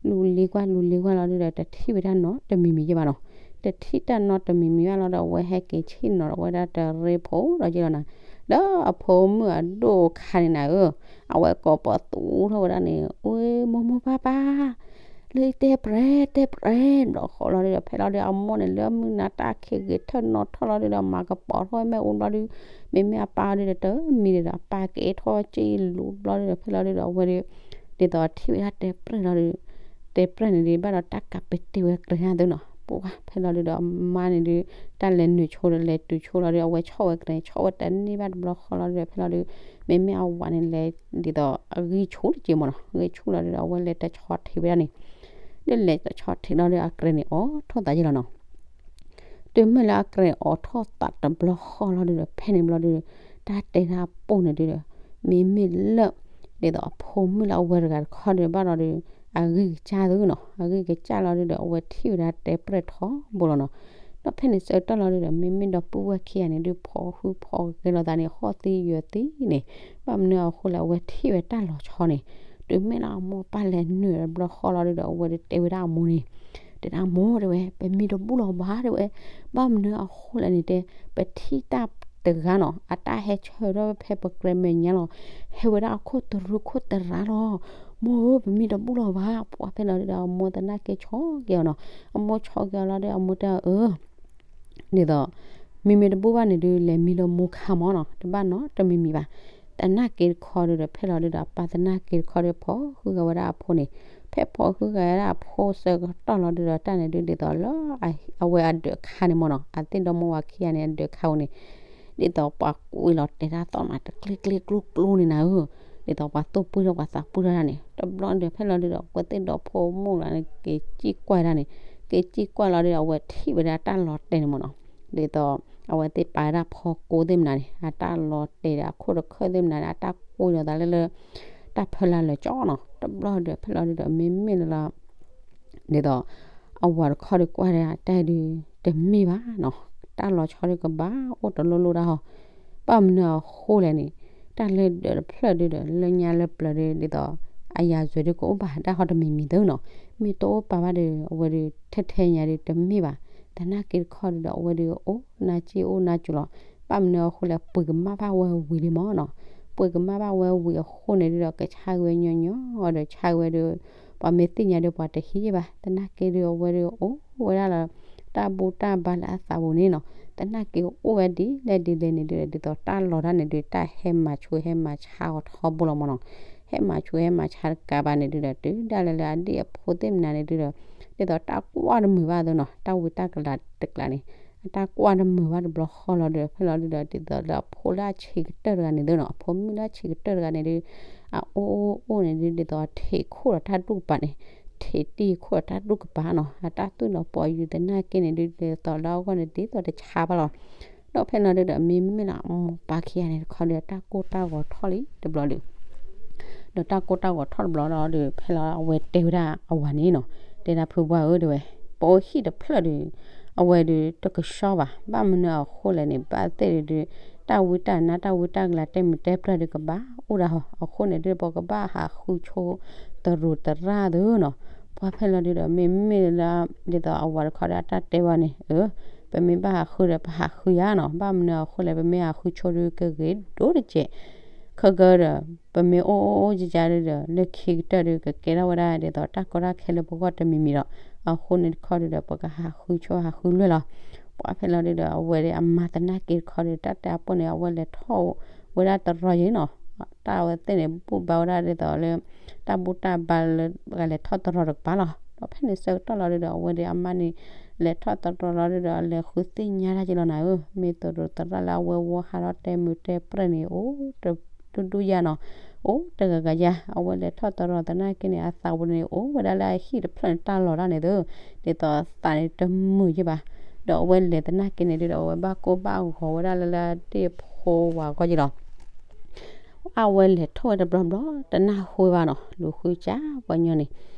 လူၤလ့ကွၢ်လူၤလ့ကွၢ်လီၤဒုဒီး တထံၣ်ဝဲဒၣ်နီတမံၤမံၤယဲဘၣ်နီၤ. တထံၣ်တၢ်နီတမံၤမံၤဘၣ်လီၤဒီး အဝဲဟဲက့ၤဆ့ၣ်နီၤဒီးဝဲဒၣ်တရံးဖိဒီးက့လီၤနၤ. ဒီးအဖိမုၣ်အဒိၣ်အခါန့ၣ်နၤဧၢ, အဝဲကိးပသူထီၣ်ဝဲဒၣ်န့ၣ် အ့ မိၢ်မိၢ်ပၢ်ပၢ် လၢတဲပြဲတဲပြဲ ဘျီဃီလီၤဒုဒီး ဖဲလီၤဒုဒီး အမိၢ်န့ၣ်လၢမုၢ်နၤတၢ်ခံးဂ့ၤထၢၣ်နီၤထီၣ်လီၤဒုဒီး မၤကပီၤထီၣ်ဝဲမ့ၣ်အူဘျီဒု မ့မ့ၢ်အပၢ်ဒုဒီး တမံၤဒုဒီး အပၢ်ကအဲၣ်ထီၣ်က့လူၤဘျီဒုဒီး ဖဲလီၤဒုဒီး အဝဲဒု ဒ်သိးထံၣ်ဝဲဒၣ်တဲပြဲလီၤဒု တဲပြဲန့ၣ်ဒု ဘၣ်ဒီးတၢ်ကးပဲာ်တ့ၢ်ဝဲကြဲးညါသုနီၤ. ပှၤဖဲလီၤဒုဒီး အမါန့ၣ်ဒု တၢ်လဲၤနုာ်ဆိဒီးလဲၤတုၤဆိလီၤဒု အဝဲဆီၣ်ဝဲကြဲး ဆီၣ်ဝဲတန့ၢ်ဘၣ်တဘျီဃီလီၤဒုဒီး ဖဲလီၤဒု မ့မ့ၢ်အဝၤန့ၣ်လဲၤ ဒ်သိးအဂံၢ်ဆူၣ်တက့ၢ်မၢ်နီၤ ဂံၢ်ဆူၣ်လီၤဒုဒီး အဝဲလဲၤတဆီထံးဝဲဒၣ်န့ၣ် ဒုးလဲၤတဆီထံးလီၤဒုဒီး အကြဲးန့ၣ် အိးထီၣ်သးယဲလီၤနီၤ. တုၤမ့ၢ်လၢအကြဲးအိးထီၣ်သးတဘျီဃီလီၤဒုဒီး ဖဲန့ၣ်ဘျီဒု တၢ်တဲတၢ်ပိၢ်န့ၣ်ဒုဒီး မ့မ့ၢ်လၢ ဒ်သိးအဖိမုၣ်လၢအဝဲတဂၤတခီဒုးဘၣ်လီၤဒုး အဂံၢ်ကစၢ်သုနီၤ အဂံၢ်ကစၢ်လီၤဒုဒီး အဝဲထံၣ်ဝဲဒၣ်တဲပြဲၢ်ထီဘိလီၤနီၤ. ဒီးဖဲန့ၣ်ဆၢကတီၢ်လီၤဒုဒီး မ့မ့ၢ်ဒီပုၢ်ဝဲၢ်ခံဂၤန့ၣ်ဒုး ဖီၣ်ဃုဖီၣ်ဂဲၤလိာ်သးန့ၣ် ဃီၣ်သံယၢၤသံန့ၣ် ဘၣ်မနုၤအဃိလဲၣ် အဝဲထံၣ်ဝဲတၢ်လီၤဆီန့ၣ် တုၤမ့ၢ်လၢအမိၢ်ပၢ်လဲၤနုာ်တဘျီဃီလီၤဒုဒီး အဝဲဒုးတဲဝဲဒၣ်အမိၢ်န့ၣ် တဲဒၣ်မိၢ်တဲဝဲ ပမံတဘူၣ်လီၤဘၣ်တဲဝဲ ဘၣ်မနုၤအဃိလဲၣ်န့ၣ်တဲ ပထံၣ်တၢ်တဂၤနီၤ အတၢ်ဟဲဆၢထၢၣ်ဖဲပကြဲးမဲာ်ညါလီၤ ဟဲဝဲဒၣ်အခိၣ်တရူးခိၣ်တရါလီၤ မိၢ်ဧၢ ပမံတဘူၣ်လီၤဘၣ် ပှၤဖဲလီၤဒုဒီး အမိၢ်သနာ်က့ဆီၣ်က့ၤအီၤနီၤ အမိၢ်ဆီၣ်က့ၤအီၤလီၤဒုး အမိၢ်တဲအီၤ အၢ ဒ်သိး မံမ့ၢ်တဘူၣ်ဘၣ်န့ၣ်ဒုး လဲၤမံလၢမိၢ်ခါမၢ်နီၤ, တဘၣ်နီတမံၤမံၤဘၣ်. သနာ်က့တခီဒုးဒီး ဖဲလီၤဒုးဒီး အပၢ်သနာ်က့တခီဒုး ဖီၣ်ဃုဂၤဝဲဒၣ်အဖိန့ၣ်, ဖဲဖီၣ်ဃုဂၤဝဲဒၣ်အဖိဆၢကတီၢ်လီၤဒုးဒီး တၢ်န့ၣ်ဒုး ဒ်သိးလၢအဝဲအဒၢးခါန့ၣ်မၢ်နီၤ, အသ့ၣ်ဒီမါဝၤခံဂၤန့ၣ် အဒၢးခါအံၤန့ၣ် ဒ်သိးပှၤကွံာ်လီၤတဲာ်တၢ်သီၣ်မး တကျ့ကျ့ကျိကျိန့ၣ်နၤဧၢ, ဒ်သိးပှၤသူၣ်ပှံၢ်ထီၣ်ပှၤသးပှံၢ်ထီၣ်ဒၣ်န့ၣ်, တဘျီဒုး ဖဲလီၤဒုးဒီး အဝဲသ့ၣ်ဒီဖိမိၢ်လၢန့ၣ် က့ၤစံၣ်ကွၢ်ဒၣ်န့ၣ်, က့ၤစံၣ်ကွၢ်လီၤဒုးဒီး အဝဲထံၣ်ဝဲဒၣ်တၢ်လီၤတဲာ်န့ၣ်မၢ်နီၤ, ဒ်သိး အဝဲသ့ၣ်ပာ်ဝဲဒၣ်ဖီကိသ့ၣ်မနုၤန့ၣ် အတၢ်လီၤတဲာ်ဒီး အခိၣ်တခၢၣ်သ့ၣ်မနုၤန့ၣ် အတၢ်ကွံာ်လီၤသးလၢလၢ တၢ်ဖၢလၢ်လၢာ်ကၠီနီၤ, တဘျီဒုး ဖဲလီၤဒုးဒီး မ့မ့ၢ်လၢ ဒ်သိး အဝၤတခီဒုးကွၢ်ဒၣ်တၢ်ဒုး တမ့ၢ်ဘၣ်နီၤ, တၢ်လီၤဆီဒုးကဘၣ်အိၣ်တလိၣ်လိၣ်ဒၣ်ဟီ, ဘၣ်မနုၤအဃိလဲၣ်န့ၣ်, တၢ်လၢဒၢးတဖျၢၣ်ဒုးဒီး လၢညါလၢပျၢၤဒုး ဒ်သိး အယၤစွဲဒုးကအိၣ်ဘၣ်ဒၣ်ဟီတမံၤမံၤသုနီၤ, မ့ၢ်တအိၣ်ပာ်ဘၣ်ဒီး အဝဲဒုးထဲထဲညါဒုးတမ့ၢ်ဘၣ်, သနာ်က့တခီဒုးဒီး အဝဲဒုးအိၣ်နါစ့အိၣ်နါစူၤလီၤ, ဘၣ်မနုၤအဃိလဲၣ် ပှ့ၤကမၣ်ဘၣ်ဝဲဝံၤလံမၢ်နီၤ, ပှ့ၤကမၣ်ဘၣ်ဝဲဝံၤအဃိန့ၣ်ဒုးဒီး ကဆါက့ၤဝဲညီညီဒီး ဆါက့ၤဝဲဒုး ပှၤမ့ၢ်သ့ၣ်ညါဒုးပှၤတဟံးဘၣ်, သနာ်က့ဒုးအဝဲဒုးအိၣ်ဝဲဒၣ်လၢ တၢ်ဘူၣ်တၢ်ဘါလၢအသးပူၤန့ၣ်နီၤ, သနာ်က့အိၣ်ဝဲဒ်လဲၣ်ဒ်လဲၣ်န့ၣ်ဒုး ဒ်သိးတၢ်လီၤတၢ်န့ၣ်ဒုး တၢ်ဟဲမၤဆူးဟဲမၤဆါအီၤထီဘိလီၤမၢ်နီၤ, ဟဲမၤဆူးဟဲမၤဆါတကးဘၣ်န့ၣ်ဒုးဒီး တုၤဒၣ်လဲာ်လၢအဒ့ၣ်အဖိသ့ၣ်မနုၤန့ၣ်ဒုးဒီး ဒ်သိးတၢ်ကွၢ်တမုာ်ဘၣ်သုနီၤ, တၢ်ဝံတၢ်ကလၤတကျါန့ၣ် အတၢ်ကွၢ်တမုာ်ဘၣ်တဘျီဃီလီၤဒုး ဖဲလီၤဒုးဒီး ဒ်သိးလၢအဖိလၢအဆံးကတၢၢ်တဂၤန့ၣ်သုနီၤ, အဖိမုၣ်လၢအဆံးကတၢၢ်တဂၤန့ၣ်ဒုး အအိၣ်အိၣ်အိၣ်န့ၣ်ဒုး ဒ်သိးထံးခိၣ်ဒီးတၢ်ဒူၣ်ကပၤန့ၣ်, ထံးတံၢ်ခိၣ်ဒီးတၢ်ဒူၣ်ကပၤနီၤ, အတၢ်သူၣ်လီၤပိာ်ယုာ်သနာ်က့န့ၣ်ဒုး ဒ်သိးလၢအဂီၢ်န့ၣ် ဒ်သိးတဆါဘၣ်လီၤ. ဒီးဖဲလီၤဒုးဒီး မ့မ့ၢ်လၢအမိၢ်ပၢ်ခံဂၤန့ၣ်တခီဒုး တၢ်ကိၢ်တၢ်ဂီၤထီၣ်လံတဘျီဒုး ဒီးတၢ်ကိၢ်တၢ်ဂီၤထီၣ်တဘျီလီၤဒုး ဖဲလီၤအဝဲတဲဝဲဒၣ်အဝၤန့ၣ်နီၤ, တဲဒၣ်ဖုပှၢ်ဧၢ တဲဝဲ, ပအိၣ်ဟံၣ်တဖျၢၣ်ဒုး အဝဲဒုးတကဆှီဘၣ်, ဘၣ်မနုၤအဃိလဲၣ်န့ၣ် ဘၣ်သ့ၣ်ဒုး တၢ်ဝံတၢ်နါတၢ်ဝံတၢ်ကလၤတဲမုာ်တဲပြၢၢ်ဒုးကဘၣ်အိၣ်ဒၣ်ဟီ, အဃိန့ၣ်ဒုး ပကဘၣ်ဟးဃုဆိသရူးသရၣ်သုနီၤ, ပှၢ်ဖဲလီၤဒုးဒီး မ့မ့ၢ်လၢ ဒ်သိးအဝၤတခီဒီးအတၢ်တဲဝဲန့ၣ် အၢ ပမ့ၢ်ဘၣ်ဟးဃုဒီး ပဟးဃုယါနီၤ, ဘၣ်မနုၤအဃိလဲၣ် ပမ့ၢ်ဟးဃုဆိဒုးကဂ့ၤဒိၣ်တစဲး ခဲကဒီး ပမ့ၢ်အိၣ်အိၣ်အိၣ်ကကါဒုးဒီး လၢခံကတၢၢ်ဒုး ကကဲထီၣ်ဝဲဒၣ်ဒ်သိးတၢ်ကီတၢ်ခဲလၢပဂီၢ်တမံၤမံၤဒီး အဃိန့ၣ်တခီဒုးဒီး ပကဟးဃုဆိဟးဃုလွဲၢ်လီၤ. ပှၢ်ဖဲလီၤဒုးဒီး အဝဲဒၣ်အမါသနာ်က့တခီဒုး တၢ်တဲအပိၢ်န့ၣ် အဝဲလဲၤထီၣ်ဝဲဒၣ်တရီယံၤနီၤ, တၢ်အဝဲသ့ၣ်န့ၣ် ဘူၣ်ဘါဝဲဒၣ်ဒ်သိးလၢ တၢ်ဘူၣ်တၢ်ဘါလၢ ပကလဲၤထီၣ်တရီတကပၤလီၤ. ဒီးဖဲန့ၣ်ဆၢကတီၢ်လီၤဒုးဒီး အဝဲဒၣ်အမါန့ၣ် လဲၤထီၣ်တရီလီၤဒုးဒီး လဲၤဃုသ့ၣ်ညါတၢ်က့လီၤနၤဧၢ, မ့ၢ်သရူးသရၣ်လၢအဝဲဝီဟးထီၣ်တဲမုာ်တဲပြၢၢ်န့ၣ် အိၣ်တ ဒူၣ်ဒူၣ်ယါနီၤ, အိၣ်တဂၤဂၤယါ, အဝဲလဲၤထီၣ်တရီသနာ်က့န့ၣ် အသးပူၤန့ၣ် အိၣ်ဝဲဒၣ်လၢအဟံၣ်တဖျၢၣ်န့ၣ် တၢ်လီၤတၢ်န့ၣ်သု, ဒ်သိးအသးန့ၣ်တမုာ်ယ့ၢ်ဘၣ်. ဒီးအဝဲလဲၤသနာ်က့န့ၣ်ဒုးဒီး အဝဲဘၣ်ကိၢ်ဘၣ်ဂီၤဝဲဒၣ်လၢလၢဒ့ၣ်ဖိဝၤဂီၢ်ယ့ၢ်လီၤ. အဝဲလဲၤထီၣ်ဝဲတဘျီဘျီ တနၢ်ဟူဘၣ်နီၤ, လူၤဃုစးပှၤညီန့ၣ်,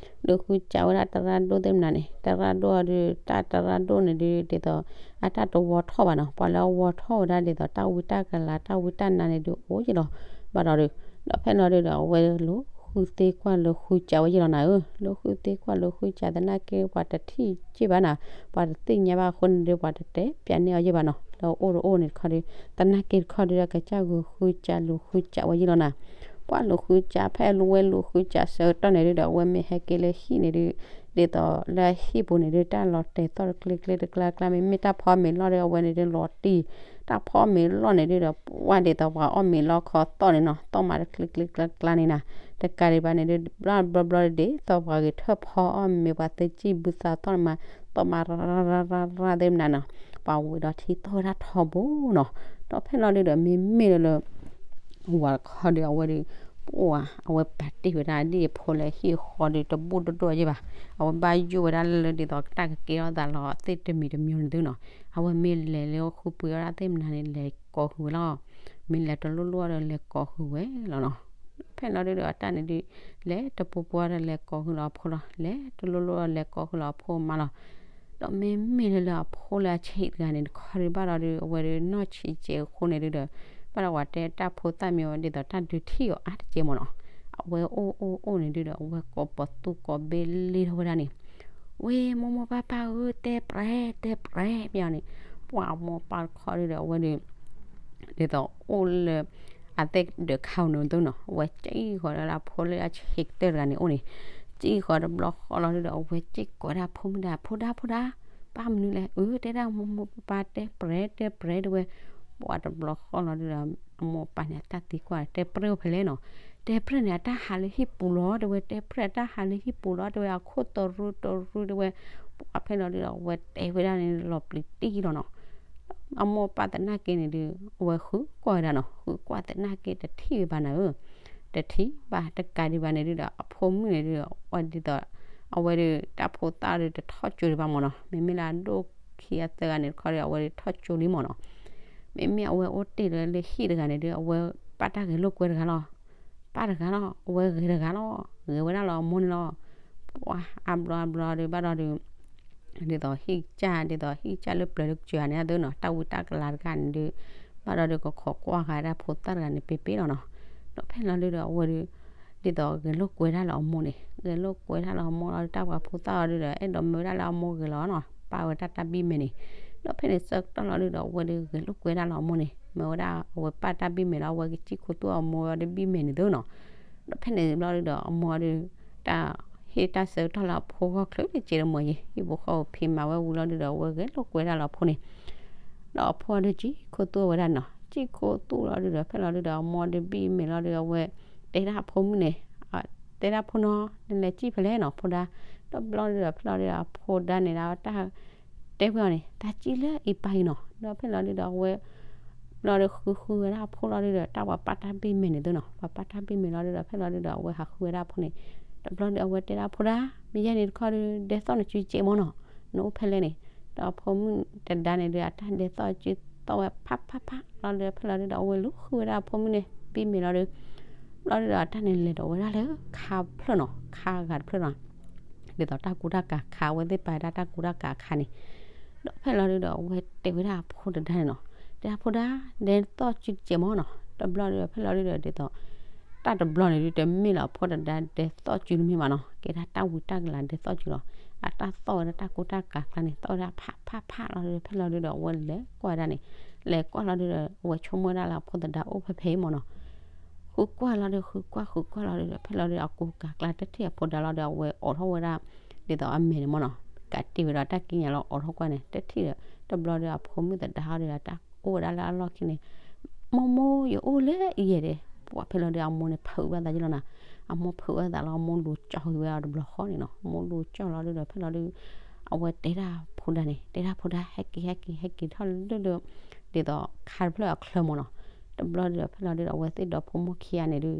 လူၤဃုစးဝဲဒၣ်သရၣ်ဒိၣ်သ့ၣ်မနုၤန့ၣ်, သရၣ်ဒိၣ်အဒုး တၢ်သရၣ်ဒိၣ်န့ၣ်ဒုး ဒ်သိး အတၢ်တဝီထီၣ်ဘၣ်နီၤ, ပှၤလၢအဝီထီၣ်ဝဲဒၣ်ဒ်သိးတၢ်ဝံတၢ်ကလၤ တၢ်ဝံတၢ်နါန့ၣ်ဒုး အိၣ်ယ့ၢ်လီၤ. ဘၣ်ဒီးဒုး ဒီးဖဲလီၤဒုးဒီး အဝဲလူၤဃုသ့ကွၢ်လူၤဃုစးဝဲယ့ၢ်လီၤနၤဧၢ, လူၤဃုသ့ကွၢ်လူၤဃုစးသနာ်က့ ပှၤတထံၣ်ယ့ၢ်ဘၣ်နၤ, ပှၤတသ့ၣ်ညါဘၣ်အဃိန့ၣ်ဒုး ပှၤတတဲပၠးန့ၢ်အီၤယ့ၢ်ဘၣ်နီၤ, လၢအအိၣ်တအိၣ်န့ၣ်တခီဒုး သနာ်က့တခီဒုး ကစၢ်ဂုာ်ဃုစးလူၤဃုစးဝဲယ့ၢ်လီၤနၤ. ပှၤလူၤဃုစး ဖဲလူၤဝဲလူၤဃုစးဆၢကတီၢ်န့ၣ်ဒုးဒီး အဝဲမ့ၢ်ဟဲက့ၤလၢဟံၣ်န့ၣ်ဒုး ဒ်သိးလၢဟံၣ်ပူၤန့ၣ်ဒုး တၢ်လီၤတဲာ်သီၣ်တကျ့ကျ့တကျါကျါ မ့မ့ၢ်တၢ်ဖီမ့ၤလီၢ်ဒုး အဝဲန့ၣ်ဒုးလီၤတံၢ်, တၢ်ဖီမ့ၤလီၢ်န့ၣ်ဒုးဒီး ပှၤဒ်သိးပှၤအီၣ်မ့ၤလီၢ်ခီသီၣ်န့ၣ်နီၤ, သီၣ်မးတကျ့ကျ့တကျါကျါန့ၣ်နၤ, တကးဒံးဘၣ်န့ၣ်ဒုး ဘျီဘျီဒုး ဒ်သိးပှၤဂဲၤထၢၣ်ဖီအီၣ်မ့ၤ ပှၤသုစံၣ်ဘုသးသီၣ်န့ၣ်မး သီၣ်မးရၤရၤရၤရၤသ့ၣ်မနုၤနီၤ, ပှၤဝံၤဒီးထံသီၣ်ဝဲဒၣ်ထီဘိနီၤ. ဒီးဖဲလီၤဒုးဒီး မ့မ့ၢ်လၢလၢ ဝၤတခီဒုး အဝဲဒုး ပှၢ် အဝဲပာ်တ့ၢ်ဝဲဒၣ်ဒ့ၣ်ဖိလၢဟံၣ်ဃီဒုး တဘူၣ်ဒိၣ်ဒိၣ်ယ့ၢ်ဘၣ်, အဝဲဘၣ်ယိၣ်ဝဲဒၣ်လၢလၢဒ်သိးတၢ်ကကဲထီၣ်သးလီၤသ့ၣ်တမံၤတမံၤန့ၣ်သုနီၤ, အဝဲမ့ၢ်လဲၤလၢဃုပှ့ၤအီၣ်ဒၣ်သ့ၣ်မနုၤန့ၣ် လဲၤကိးဃုာ်ဝဲလီၤ, မ့ၢ်လဲၤတလိၣ်လိၣ်ဒီးလဲၤကိးဃုာ်ဝဲလီၤနီၤ. ဖဲလီၤဒုးဒီးအတၢ်န့ၣ်ဒုး လဲၤတပူၤပူၤဒီးလဲၤကိးဃုာ်လီၤအဖိလီၤ, လဲၤတလိၣ်လိၣ်ဒီးလဲၤကိးဃုာ်လီၤအဖိမးလီၤ. ဒီးမ့မ့ၢ်လၢလၢအဖိလၢအဆံးတဂၤန့ၣ်တခီဒုးဘၣ်ဒီးဒုး အဝဲဒုးနီၢ်ဆံးစဲးအဃိန့ၣ်ဒုးဒီး ဘၣ်ဒီးဝဲတဲတၢ်ဖိသၣ်မံၤဝဲဒ်သိးတၢ်ဒုးထံၣ်အီၤအါတက့ၢ်မးနီၤ. အဝဲအိၣ်အိၣ်အိၣ်န့ၣ်ဒုးဒီး အဝဲကိးပသူကိးဘ့လ့ထီၣ်ဝဲဒၣ်န့ၣ်, ဝ့ၢ်မိၢ်မိၢ်ပၢ်ပၢ်ဧၢ တဲပြဲၤတဲပြဲၤမ့ၢ်အီၤန့ၣ်, ပှၤအမိၢ်ပၢ်တခီဒုးဒီး အဝဲဒုး ဒ်သိးအိၣ်လၢ အသ့ၣ်ဒၢးခါအီၤန့ၣ်သုနီၤ, အဝဲစံၣ်ဃီၤဒီးလၢအဖိလၢအဆံးကတၢၢ်တဂၤန့ၣ်အိၣ်န့ၣ်, စံၣ်ဃီၤတဘျီဃီလီၤဒုးဒီး အဝဲစံၣ်ကိးဒၣ်ဖိမုၣ်ဒီး ဖိဒါဖိဒါ ဘၣ်မနုၤလဲၣ်, အၢ တဲဒၣ်မိၢ်မိၢ်ပၢ်ပၢ် တဲပြဲၢ်တဲပြဲၢ်တဲဝဲ, ပှၤတဘျီဃီလီၤဒုဒီး အမိၢ်အပၢ်န့ၣ် အတၢ်သံကွၢ် တဲပြဲၢ်အိၣ်ဖဲလဲၣ်နီၤ, တဲပြဲၢ်န့ၣ် အတၢ်ဟးလၢဟံၣ်ပူၤလီၤ တဲဝဲ, တဲပြဲၢ်အတၢ်ဟးလၢဟံၣ်ပူၤလီၤ တဲဝဲ, အခိၣ်တရူးတရူးတဲဝဲ, ပှၤဖဲလီၤဒုဒီး အဝဲတဲဝဲဒၣ်န့ၣ် လီၤပျံၤတံၢ်လီၤနီၤ အမိၢ်အပၢ်သနာ်က့န့ၣ်ဒုး အဝဲဃုကွၢ်ဝဲဒၣ်နီၤ, ဃုကွၢ်သနာ်က့တထံၣ်ဝဲဘၣ်နၤဧၢ, တထံၣ်ဘၣ်တကးဒံးဘၣ်န့ၣ်ဒုဒီး အဖိမုၣ်န့ၣ်ဒုဒီး အဝဲဒ်သိး အဝဲဒုး တၢ်ဖိသၣ်ဒုးတထီၣ်ကၠိဒံးဘၣ်မၢ်နီၤ, မ့မ့ၢ်လၢအဒိၣ်ခံအသၢဂၤန့ၣ်တခီဒီး အဝဲဒုးထီၣ်ကၠိလံမၢ်နီၤ, မ့မ့ၢ်အဝဲအိၣ်တ့ၢ်လၢလၢဟံၣ်တဂၤန့ၣ်ဒုး အဝဲပာ်တၢ်ဂဲၤလိာ်ကွဲတဂၤလီၤ ပာ်တဂၤလီၤ, အဝဲဂဲၤတဂၤလီၤ, ဂဲၤဝဲဒၣ်လီၤအမိၢ်န့ၣ်လီၤ, ပှၤအါဘျီအါဘျီဒုး ဘၣ်ဒီးဒုး ဒ်သိးဟံၣ်ကၢ် ဒ်သိးဟံၣ်ကၢ်လၢပျၢၤလၢကစၢၤန့ၣ်အသိးနီၤ, တၢ်ဝံတၢ်ကလၤတဂၤန့ၣ်ဒုး ဘၣ်ဒီးဒုးကခိးကွၢ်ဃာ်တၢ်ဖိသၣ်တဂၤန့ၣ် ပ့ပ့လီၤနီၤ, ဒီးဖဲလီၤဒုဒီးအဝဲဒုး ဒ်သိးဂဲၤလိာ်ကွဲတၢ်လၢအမိၢ်န့ၣ်, ဂဲၤလိာ်ကွဲတၢ်လၢအမိၢ်လီၤဒုး တၢ်ပှၤဖိသၣ်လီၤဒုဒီး အဲၣ်ဒိးမၢဝဲဒၣ်လၢအမိၢ်ဂ့ၤလီၤနီၤ, ပာ်ဝဲတၢ်တၢ်ဘံၣ်မဲာ်န့ၣ်, ဒီးဖဲန့ၣ်ဆၢကတီၢ်လီၤဒုဒီး အဝဲဒုးဂဲၤလိာ်ကွဲတၢ်လၢအမိၢ်န့ၣ်, မၢဝဲဒၣ်အဝဲပာ်တၢ်ဘံၣ်မဲာ်လီၤ အဝဲကစံၣ်ခိၣ်သူၣ်အမိၢ်အီၤဒုးဘံၣ်မဲာ်န့ၣ်သိးနီၤ, ဒီးဖဲန့ၣ်ဘျီဒုဒီး အမိၢ်အီၤဒုး တၢ်ဟ့ၣ်တၢ်ဆၢကတီၢ်လၢအဖိဂီၢ်ချုးတကဲးတမီၤယံၤ, ဟံၣ်ဖိဃီဖိဖံးမၤဝဲဝံၤလီၤဒုဒီး အဝဲဂဲၤလိာ်ကွဲတၢ်လၢအဖိန့ၣ်, ဒီးအဖိအီၤဒုး စံၣ်ခိၣ်သူၣ်ဝဲဒၣ်နီၤ, စံၣ်ခိၣ်သူၣ်လီၤဒုဒီး ဖဲလီၤဒုဒီး အမိၢ်အီၤဒုးဘံၣ်မဲာ်လီၤဒုဒီး အဝဲတဲဒၣ်အဖိမုၣ်န့ၣ်, တဲဒၣ်ဖိနီၤ, နလဲၤစံၣ်ဖဲလဲၣ်နီၤ ဖိဒါ, ဒီးဘျီဒုဒီး ဖဲလီၤဒုဒီး အဖိဒါန့ၣ်ဒီး တၢ်တဲဝဲအီၤန့ၣ် တၢ်စံၣ်လၢအံၤပၢ်အံၤနီၤ, ဒီးဖဲလီၤဒုဒီး အဝဲ ဘျီဒီးဃုဃုဝဲဒၣ်အဖိလီၤဒုဒီး တၢ်ပှၤပာ်တၢ်ဘံၣ်မဲာ်န့ၣ်သိးနီၤ, ပှၤပာ်တၢ်ဘံၣ်မဲာ်လီၤဒုဒီး ဖဲလီၤဒုဒီး အဝဲဟးဃုဝဲဒၣ်အဖိန့ၣ်, ဒီးဘျီဒုဒီး အဝဲတဲဒၣ်ဖိဒါ, မ့ၢ်ယဲန့ၣ်တခီဒုး ဒဲသီၣ်နစုစဲးမၢ်နီၤ, နအိၣ်ဖဲလဲၣ်န့ၣ်, ဒီးအဖိမုၣ်တဒါန့ၣ်ဒုး အတၢ်ဒဲသီၣ်စုသီၣ်ဝဲဖးဖးဖးလီၤဒုဒီး ဖဲလီၤဒုဒီး အဝဲလူၤဃုဝဲဒၣ်အဖိမုၣ်န့ၣ် ဘံၣ်မဲာ်လီၤဒုး ဘျီဒုဒီး အတၢ်န့ၣ်လဲၤဒီးဝဲဒၣ်လၢခါဖျၢၣ်နီၤ, ခါဂၤတဖျၢၣ်နီၤ, ဒ်သိးတၢ်ကူတၢ်ကၤခါ အဝဲသ့ၣ်ပာ်ဝဲဒၣ်တၢ်ကူတၢ်ကၤခါန့ၣ်, ဒီးဖဲလီၤဒုဒီး အဝဲတဲဝဲဒၣ်အဖိတဒါန့ၣ်နီၤ, တဲဒၣ်ဖိဒါ ဒဲသီၣ်စုစဲးမၢ်နီၤ, တဘျီဒုဒီး ဖဲလီၤဒုဒီး ဒ်သိး တၢ်တဘျီန့ၣ်ဒုး တမ့ၢ်လၢအဖိတဒါ ဒဲသီၣ်စုတမ့ၢ်ဘၣ်နီၤ, ကဲဒၣ်တၢ်ဝံတၢ်ကလၤဒဲသီၣ်စုလီၤ, အတၢ်သီၣ်ဝဲဒၣ်တၢ်ကူတၢ်ကၤကျါန့ၣ် သီၣ်ဝဲဒၣ်ဖးဖးဖးလီၤဒုဒီး ဖဲလီၤဒုဒီး အဝဲလဲၤကွၢ်ဝဲဒၣ်န့ၣ်, လဲၤကွၢ်လီၤဒုဒီး အဝဲဆိကမိၣ်ဝဲဒၣ်လၢအဖိသဒါအိၣ်ဖဲဖဲအံၤမၢ်နီၤ ဃုကွၢ်လီၤဒုး ဃုကွၢ် ဃုကွၢ်လီၤဒုဒီး ဖဲလီၤဒုဒီး အကူကၤကျါတထံၣ်အဖိဒါလီၤဒုဒီး အဝဲအိးထီၣ်ဝဲဒၣ် ဒ်သိးအမဲာ်န့ၣ်မၢ်နီၤ, ကးတံၢ်ဝဲဒီးတၢ်ကံးညာ်လီၤအိးထီၣ်ကွၢ်န့ၣ် တထံၣ်ဒီး တဘျီဒုဒီး အဖိမုၣ်သဒါဟီဒုဒီး တၢ်အိၣ်ဝဲဒၣ်လၢအလီၢ်ခံန့ၣ်, မိၢ်မိၢ် ယအိၣ်လၢအံၤယဲၢ်ဒဲး, ပှၤဖဲလီၤဒုဒီး အမိၢ်န့ၣ်ဖုးဝဲသးယလီၤနၤ, အမိၢ်ဖုးဝဲသးလီၤ အမိၢ်လူၤကၠီၣ်ဃုာ်ဝဲအီၤတဘျီဃီန့ၣ်နီၤ, မိၢ်လူၤကၠီၣ်လီၤဒုဒီး ဖဲလီၤဒု အဝဲတဲဒၣ်ဖိဒါန့ၣ် တဲဒၣ်ဖိဒါ ဟဲက့ၤ ဟဲက့ၤ ဟဲက့ၤထီၣ်လၢဒု ဒ်သိးခါတဖျၢၣ်အချၢမၢ်နီၤ, တဘျီဒုဒီး ဖဲလီၤဒုဒီး အဝဲသ့ၣ်ဒီဖိမိၢ်ခံဂၤန့ၣ်ဒု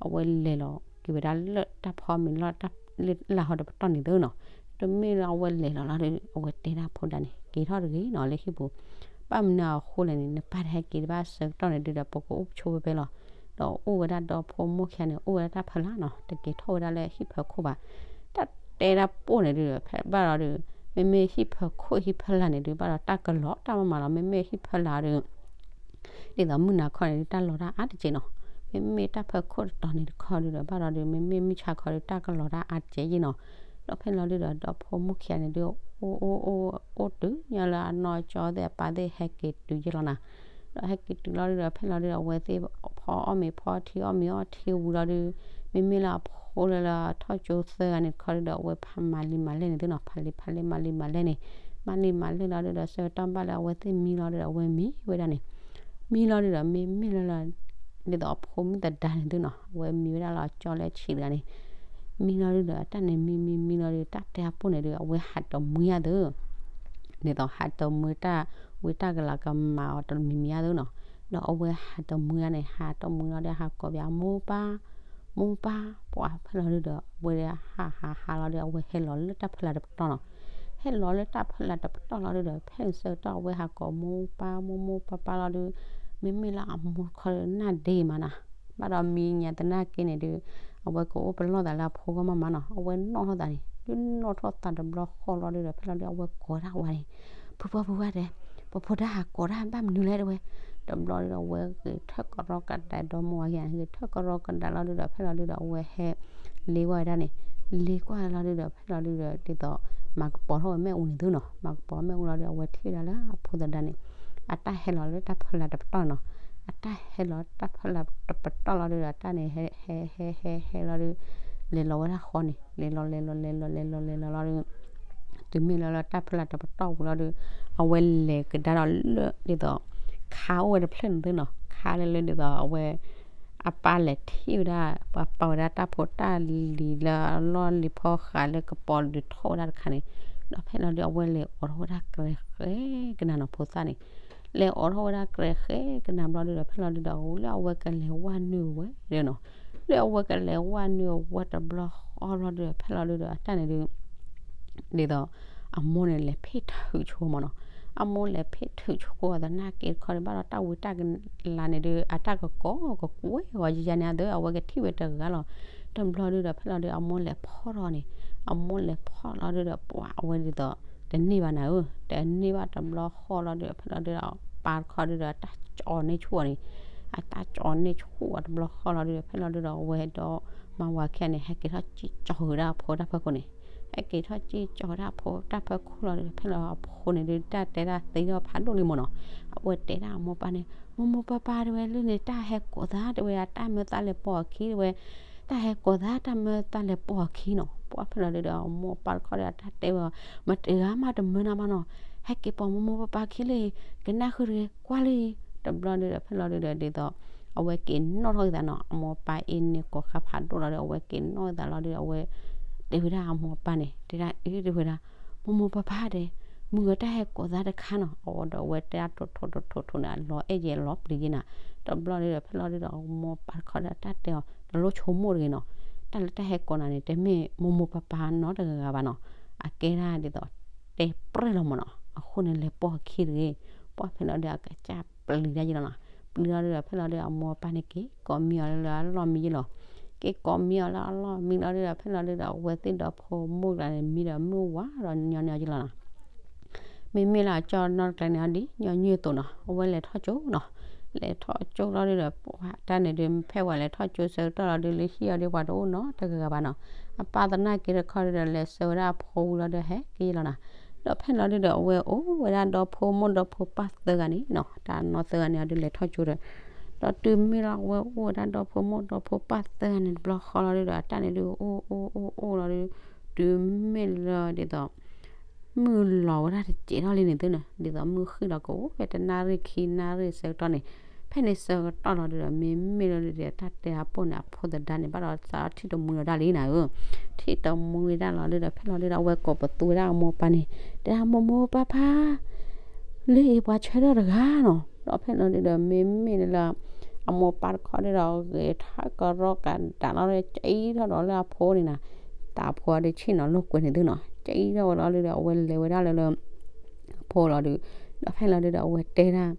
အဝဲလဲၤလီၤက့ၤဝဲဒၣ်လၢတၢ်ဖီမ့ၤလီၢ် လၢလၢဟီဒီးပတီၢ်န့ၣ်သုနီၤ, တမ့ၢ်လၢအဝဲလဲၤလီၤလီၤဒု အဝဲတဲဒၣ်ဖိဒါန့ၣ် က့ၤထီၣ်တဂ့ၤနီၤလၢဟံၣ်ပူၤ, ဘၣ်မနုၤအဃိလဲၣ်န့ၣ် နပၢ်တဟဲက့ၤတဘၣ်ဆၢကတီၢ်န့ၣ်ဒုဒီး ပကအိၣ်ဆိဖဲဖဲလီၤ, ဒီးအိၣ်ဝဲဒၣ်ဒီဖိမိၢ်ခံဂၤန့ၣ် အိၣ်ဝဲဒၣ်တၢ်ဖီလာ်နီၤ, တက့ၤထီၣ်ဝဲဒၣ်လၢဟံၣ်ဖၢခိၣ်ဘၣ်, တၢ်တဲဒၣ်ပိၢ်န့ၣ်ဒုဒီး ဖဲဘၣ်လီၤဒု မ့မ့ၢ်ဟံၣ်ဖၢခိၣ်ဟံၣ်ဖီလာ်န့ၣ်ဒု ဘၣ်ဒီးတၢ်ကလီၤတၢ်မၤမၤလီၤ, မ့မ့ၢ်ဟံၣ်ဖီလာ်ဒု ဒ်သိးမုၢ်နၤခီန့ၣ်ဒု တၢ်လီၤတၢ်အါတက့ၢ်နီၤ, မ့မ့ၢ်တၢ်ဖီခိၣ်တတီၤန့ၣ်တခီဒုဒီး ဘၣ်ဒီးဒု မ့မ့ၢ်မုၢ်ဆါခီဒု တၢ်ကလီၤတၢ်အါတက့ၢ်ယ့ၢ်နီၤ, ဒီးဖဲလီၤဒုဒီး ဒီဖိမိၢ်ခံဂၤန့ၣ်ဒု အိၣ်အိၣ်အိၣ်အိၣ်တုၤညါလၢအနီၢ်ကၠီသ့ၣ်အပၢ်သ့ၣ်ဟဲက့ၤတုၤယ့ၢ်လီၤနၤ, ဒီးဟဲက့ၤတုၤလီၤဒုဒီး ဖဲလီၤဒုဒီး အဝဲသ့ၣ်ဖီအီၣ်မ့ၤဖီထံအီၣ်မ့ၤအီထံဝံၤလီၤဒု မ့မ့ၢ်လၢအဖိလၢလၢထီၣ်ကၠိသၢဂၤန့ၣ်တခီဒုဒီး အဝဲဖးမၤလံမၤလဲၣ်န့ၣ်သုနီၤ, ဖးလံဖးလဲၣ်မၤလံမၤလဲၣ်န့ၣ်, မၤလံမၤလဲၣ်လီၤဒုဒီး ဆၢကတီၢ်ဘၣ်လၢအဝဲသ့ၣ်မံလီၤဒုဒီး အဝဲမံဝဲဒၣ်န့ၣ်, မံလီၤဒုဒီး မ့မ့ၢ်လၢလၢ ဒ်သိးအဖိမုၣ်သဒါန့ၣ်သုနီၤ, အဝဲမံဝဲဒၣ်လၢအကၠီလၢအဆံးတဂၤန့ၣ်, မံလီၤဒုဒီး တၢ်န့ၣ်မံမံမံလီၤဒု တၢ်တဲအပိၢ်န့ၣ်ဒု အဝဲဟးတမှံအါသု ဒ်သိးဟးတမှံတၢ်ဝံတၢ်ကလၤကမၤအီၤတမံၤမံၤအါသုနီၤ, ဒီးအဝဲဟးတမှံအါန့ၣ် ဟးတမှံလီၤဒီး ဟးကိးပၠး မိၢ်ပၢ်, မိၢ်ပၢ်, ပှၤဖဲလီၤဒုဒီး အဝဲဟးဟးဟးလီၤဒီး အဝဲဟဲလီၤလၢတၢ်ဖီလာ်တပတီၢ်နီၤ, ဟဲလီၤလၢတၢ်ဖီလာ်တပတီၢ်လီၤဒုဒီး ဖဲန့ၣ်ဆၢကတီၢ်အဝဲဟးကိးမိၢ်ပၢ် မိၢ်မိၢ်ပၢ်ပၢ်လီၤဒု, မ့မ့ၢ်လၢအမိၢ်ခီဒု နၢ်ဒ့မးနၤ, ဘၣ်ဒီးမံညါသနာ်က့န့ၣ်ဒု အဝဲကအိၣ်ပလီၢ်သးလၢအဖိဂီၢ်မးမးနီၤ, အဝဲနီၣ်ထီၣ်သးန့ၣ် ဒုနီၣ်ထီၣ်သးတဘျီဃီလီၤဒုဒီး ဖဲလီၤဒု အဝဲကိးဒၣ်ဝဲန့ၣ်, ဖုပှၢ်ဖုပှၢ်တဲ, ပဖိဒါဟးကိးတၢ်ဘၣ်မနုၤလဲၣ်တဲဝဲ, တဘျီဒုဒီး အဝဲဂဲၤထၢၣ်ကရီကဒါဒီမိၢ်ဝၤခံဂၤန့ၣ် ဂဲၤထၢၣ်ကရီကဒါလီၤဒုဒီး ဖဲလီၤဒုဒီး အဝဲဟဲလ့ကွၢ်ဝဲဒၣ်န့ၣ်, လ့ကွၢ်လီၤဒုဒီး ဖဲလီၤဒုဒီး ဒ်သိး မၤကပီၤထီၣ်ဝဲမ့ၣ်အူန့ၣ်သုနီၤ, မၤကပီၤမ့ၣ်အူလီၤဒု အဝဲထံၣ်ဝဲဒၣ်လၢအဖိသဒါန့ၣ် အတၢ်ဟဲလီၤလၢတၢ်ဖီလာ်တပတီၢ်နီၤ, အတၢ်ဟဲလီၤတၢ်ဖီလာ်တပတီၢ်လီၤဒုဒီး အတၢ်န့ၣ်ဟဲဟဲဟဲဟဲဟဲလီၤဒု လဲၤလီၤဝဲဒၣ်ဃီန့ၣ် လဲၤလီၤလဲၤလီၤလဲၤလီၤလဲၤလီၤလဲၤလီၤလီၤဒု တုၤမ့ၢ်လၢလၢတၢ်ဖီလာ်တပတီၢ်ပူၤလီၤဒီး အဝဲလဲၤကဒါဒီးလၢဒ်သိး ခါအိၣ်ဝဲတဖျၢၣ်န့ၣ်သုနီၤ, ခါလၢလၢဒ်သိးအဝဲ အပၢ်လဲၤထံၣ်ဝဲဒၣ် ပှၤပာ်ဝဲဒၣ်တၢ်ဖိတၢ်လံၤလၢအလီၢ်လံၤဖီဃးလၢကပီၤဒုးထီၣ်ဝဲဒၣ်တခါန့ၣ်, ဒီးဖဲလီၤဒုးအဝဲလဲၤအိးထီၣ်ဝဲဒၣ်ကြဲဃဲကနၤနီၤဖိသၣ်န့ၣ်, လဲၤအိးထီၣ်ဝဲဒၣ်ကြဲဃဲကနၤဘျီဒုးဒီး ဖဲလီၤဒုးဒီး လၢအဝဲကလဲၤဝဲနုာ်ဝဲဒီးနီၤ, လၢအဝဲကလဲၤဝဲနုာ်ဝဲတဘျီဃီဘျီဒုးဒီး ဖဲလီၤဒုးဒီး အတၢ်န့ၣ်ဒုး ဒ်သိး အမိၢ်န့ၣ်လဲၤဖ့ၣ်ထုးဆိမၢ်နီၤ, အမိၢ်လဲၤဖ့ၣ်ထုးဆိအသနာ်က့တခီဒုး ဘၣ်ဒီးတၢ်ဝံတၢ်ကလၤန့ၣ်ဒုး အတၢ်ကကိးကကွဲအီၤယယၤန့ၣ်အဒၢး အဝဲကထံၣ်ဝဲတဂၤလီၤ. တဘျီဒုးဒီး ဖဲလီၤဒုးအမိၢ်လဲၤဖီၣ်ထီၣ်န့ၣ်, အမိၢ်လဲၤဖီၣ်လီၤဒုးဒီး ပှၤအဝဲဒ်သိး တန့ၢ်ဘၣ်နၤဧၢ, တန့ၢ်ဘၣ်တဘျီဃီလီၤဒုးဒီး ဖဲလီၤဒုးဒီး ပၢ်တခီဒုးဒီး အတၢ်ကၠီန့ၢ်ဆူၣ်အီၤန့ၣ်, အတၢ်ကၠီန့ၢ်ဆူၣ်အီၤတဘျီဃီလီၤဒုးဒီး ဖဲလီၤဒုးဒီး အဝဲဒီး မါဝၤခံဂၤန့ၣ် ဟဲက့ၤထီၣ်စံၣ်ကၠီဃုာ်ဒၣ်အဖိတၢ်ဖၢခိၣ်န့ၣ်, ဟဲက့ၤထီၣ်စံၣ်ကၠီဒၣ်အဖိတၢ်ဖၢခိၣ်လီၤဒုးဒီး ဖဲလီၤအဖိန့ၣ်ဒုး တၢ်တဲဒၣ်သ့ထီၣ်ဖးဒိၣ်လံမၢ်နီၤ, အဝဲတဲဒၣ်အမိၢ်ပၢ်န့ၣ် မိၢ်မိၢ်ပၢ်ပၢ်တဲဝဲ လၢန့ၣ် တၢ်ဟဲကိးသးတဲဝဲ တၢ်မၢသးလဲၤပိာ်အခံတဲဝဲ, တၢ်ဟဲကိးသး တၢ်မၢသးလဲၤပိာ်အခံနီၤ, ပှၤဖဲလီၤဒုးဒီး အမိၢ်ပၢ်တခီဒီး အတၢ်တဲဝဲ မတဂၤမးတမၢနၤဘၣ်နီၤ, ဟဲက့ၤပိာ်မိၢ်မိၢ်ပၢ်ပၢ်ခံလၢ ကနၣ်ဃုာ်တဂ့ၤ ကွၢ်လၢအံၤ, တဘျီဒုးဒီး ဖဲလီၤဒုးဒီး ဒ်သိး အဝဲက့ၤနီၣ်ထီၣ်က့ၤသးနီၤ, အမိၢ်ပၢ်အ့ၣ်န့ၢ်ကိးဃါဖးဒိၣ်လီၤဒီး အဝဲက့ၤနီၣ်က့ၤသးလီၤဒီး အဝဲ တဲဝဲဒၣ်အမိၢ်ပၢ်န့ၣ် တဲဒၣ်အ့ၣ်တဲဝဲဒၣ်, မိၢ်မိၢ်ပၢ်ပၢ်တဲ, မုၢ်ဂီၤတၢ်ဟဲကိးသးတခါနီၤ, အဝဲဒီးအဝဲတဲဒၣ်ထိၣ်ထိၣ်ထိၣ်ထိၣ်ထိၣ်န့ၣ် အလီၤအဲၣ်ယဲလီၤပျံၤယဲနၤ, တဘျီဒုးဒီး ဖဲလီၤဒုးဒီး အမိၢ်ပၢ်တခီဒီး အတၢ်တဲအီၤ တလိၣ်ဆိကမိၣ်တဂ့ၤနီၤ, တၢ်လၢတၢ်ဟဲကိးနၤန့ၣ် တမ့ၢ်မိၢ်မိၢ်ပၢ်ပၢ်နီတဂၤဘၣ်နီၤ, အကဲဒၣ်ဒ်သိး တဲပြဲၢ်လီၤမၢ်နီၤ, အဃိန့ၣ်လဲၤပိာ်အခံတဂ့ၤ, ပှၤဖဲလီၤဒုးဒီး အကစၢ်ပျံၤတၢ်ယဲလီၤနီၤ, ပျံၤလီၤဒုးဒီး ဖဲလီၤဒုးဒီး အမိၢ်ပၢ်န့ၣ်က့ၤကိးမံအီၤလၢအလီၢ်မံယဲလီၤ, က့ၤကိးမံအီၤလၢအလီၢ်မံလီၤဒုးဒီး ဖဲလီၤဒုးဒီး အဝဲသ့ၣ်ဒီဖိမိၢ်ကျါန့ၣ် မံဒီးမုၢ်ဝါဒီးညီန့ၢ်အီၤယဲလီၤနီၤ မ့မ့ၢ်လၢအကၠီနီတကျါန့ၣ်အီၤဒ်ညီနုၢ်အသိးနီၤ, အဝဲလဲၤထီၣ်ကၠိနီၤ, လဲၤထီၣ်ကၠိလီၤဒုးဒီး ပှၤတၢ်န့ၣ်ဒုး ဖဲဝဲလဲၤထီၣ်ကၠိဆၢကတီၢ်လီၤဒုး လၢဟံၣ်အီၤဒုး ပှၤတအိၣ်နီတဂၤဘၣ်နီၤ, အပၢ်သနာ်က့တခီဒုးဒီး လဲၤဆှၢဝဲဒၣ်အဖိဝံၤလီၤဒုး ဟဲက့ၤလီၤနီၤ, ဒီးဖဲလီၤဒုးဒီး အဝဲအိၣ်ဝဲဒၣ်ဒီဖိမိၢ်ဒီဖိပၢ်သၢဂၤန့ၣ်နီၤ, တၢ်နီၢ်သၢဂၤန့ၣ်အီၤဒုး လဲၤထီၣ်ကၠိဒီး ဒီးတုၤမ့ၢ်လၢအဝဲအိၣ်ဝဲဒၣ်ဒီဖိမိၢ်ဒီဖိပၢ်သၢဂၤန့ၣ် တဘျီဃီလီၤဒုးဒီး အတၢ်န့ၣ်ဒုး အိၣ်အိၣ်အိၣ်အိၣ်လီၤဒုး တုၤမ့ၢ်လၢဒ်သိး မုၢ်လီၤဝဲဒၣ်တစဲးထီၣ်လံန့ၣ်သုနီၤ, ဒ်သိးမုၢ်ဃ့ၢ်ဒီးကအိၣ်ဖဲတနၣ်ရံၣ်ခံနၣ်ရံၣ်ဆၢကတီၢ်န့ၣ်, ဖဲန့ၣ်ဆၢကတီၢ်လီၤဒုးဒီး မ့မ့ၢ်လၢဒ်တၢ်တဲအပိၢ်န့ၣ် အဖိသဒါန့ၣ် ဘၣ်ဒီးသးထံၣ်တမှံလီၤဒၣ်လံနၤဧၢ, ထံၣ်တမှံဝဲဒၣ်လီၤဒုးဒီး ဖဲလီၤဒုးဒီး အဝဲကိးပသူဝဲဒၣ်အမိၢ်ပၢ်န့ၣ် တဲဒၣ်မိၢ်မိၢ်ပၢ်ပၢ် လၢအံၤပှၤဆၢထၢၣ်တဂၤနီၤ, ဒီးဖဲလီၤဒုးဒီး မ့မ့ၢ်လၢ အမိၢ်ပၢ်တခီဒုးဒီး ဂဲၤထၢၣ်ကရီကဒါလီၤ ကံထီၣ်ဒီးလၢအဖိန့ၣ်နီၤ, တၢ်ဖိအီၤဒုးဆ့ၣ်နီၤလိာ်ကွဲန့ၣ်သုနီၤ, ကံထီၣ်ဝဲလီၤဒုးဒီး အဝဲလဲၤဝဲဒၣ်လၢလၢ အဖိလီၤဒုး, ဒီးဖဲလီၤဒုးဒီး အဝဲတဲဒၣ်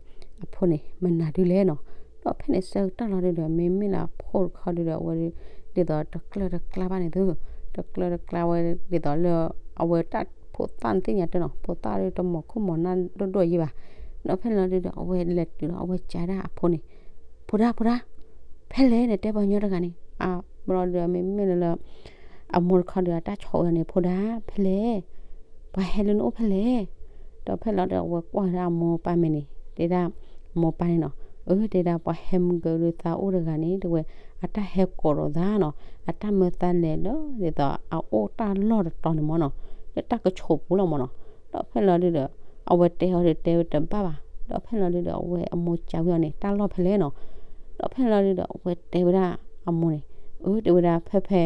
အဖိန့ၣ် မနၤဒုလဲၣ်နီၤ, ဒီးဖဲန့ၣ်ဆၢကတီၢ်လီၤဒုးဒီး မ့မ့ၢ်လၢအဖိတခီဒုးဒီး အဝဲဒုး ဒ်သိးတကျၢၢ်တကျါဘၣ်န့ၣ်သု, တကျၢၢ်တကျါဝဲ ဒ်သိးလၢ အဝဲတၢ်ဖိသၣ်န့ၣ်သ့ၣ်ညါတၢ်နီၤ, ဖိသၣ်ဒုးတမၤခိၣ်မၤနၢ်ဒိၣ်ဒိၣ်ယံၤဘၣ်, ဒီးဖဲလီၤဒုးဒီး အဝဲလဲၤတုၤလီၤ အဝဲကးဒၣ်အဖိန့ၣ်, ဖိဒါ ဖိဒါ, ဖဲလဲၣ်န့ၣ် တဲပှၤကညီတဂၤန့ၣ်, အဘျီဒုးဒီး မ့မ့ၢ်လၢလၢ အမိၢ်တခီဒုးဒီး တၢ်ဆိးဝဲန့ၣ် ဖိဒါ ဖဲလဲၣ်, ပှၤဟဲလၢနအိၣ်ဖဲလဲၣ်, ဒီးဖဲလီၤဒုးဒီး အဝဲကွၢ်ဝဲဒၣ်အမိၢ်ပၢ်မဲာ်န့ၣ် တဲဒၣ် အမိၢ်ပၢ်န့ၣ်နီၤ, အၢ တဲဒၣ် ပှၤဟဲမုၢ်ကၢဒုးသးအိၣ်တဂၤန့ၣ် တဲဝဲ အတၢ်ဟဲကိးဒီးသးနီၤ, အတၢ်မၢသးလဲၤလၢ ဒ်သိးအအိၣ်တၢ်လီၢ်တတီၤန့ၣ်မၢ်နီၤ, လၢတၢ်ကဆိးပူၤလီၤမၢ်နီၤ, ဒီးဖဲလီၤဒုးဒီး အဝဲတဲအီၤဒုးတဲဝဲတဘၣ်ဘၣ်, ဒီးဖဲလီၤဒုးဒီး အဝဲအမိၢ်ကးဝံၤအီၤန့ၣ် တၢ်လီၢ်ဖဲလဲၣ်နီၤ, ဒီးဖဲလီၤဒုးဒီး အဝဲတဲဝဲဒၣ်အမိၢ်န့ၣ်, အၢ တဲဝဲဒၣ် ဖဲဖဲ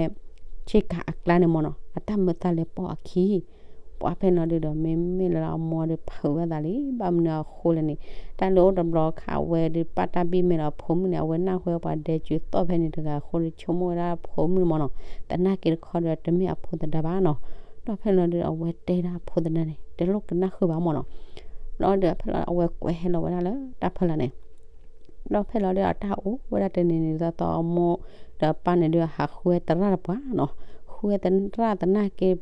ဆ့ကၤအကျါန့ၣ်မၢ်နီၤ, အတၢ်မၢသးလဲၤပိာ်အခံ ပှၤဖဲလီၤဒုးဒီး မ့မ့ၢ်လၢအမိၢ်ဒီးဖုးဘၣ်သးလံ, ဘၣ်မနုၤအဃိလဲၣ်န့ၣ်, တၢ်လၢအိၣ်တဘျီခါ အဝဲဒုးပာ်တၢ်ဘံၣ်မဲာ်ဒီးအဖိမုၣ်န့ၣ် အဝဲနၢ်ဟူဝဲပှၤဒဲကၠူသီၣ်ဖဲန့ၣ်တဂၤအဃိဒီး ဆိကမိၣ်ဝဲဒၣ်အဖိမုၣ်န့ၣ်မၢ်နီၤ, သနာ်က့တခီဒီး တမ့ၢ်အဖိသဒါဘၣ်နီၤ, ဒီးဖဲလီၤဒုးဒီး အဝဲတဲဒၣ်အဖိသဒါန့ၣ် တလိၣ်ကနၣ်ဃုာ်ဘၣ်မၢ်နီၤ, ဘျီဒီးဖဲလီၤ အဝဲကွဲးဟဲလီၤဝဲဒၣ်လၢတၢ်ဖီလာ်န့ၣ် ဒီးဖဲလီၤဒုးဒီး တၢ်အိၣ်ဝဲဒၣ်တနံၤနံၤသီသီ အမိၢ်ဒီးပၢ်န့ၣ်ဒုး ဟးဃုဝဲသရၣ်တပှၢ်နီၤ, ဃုဝဲသရၣ်သနာ်က့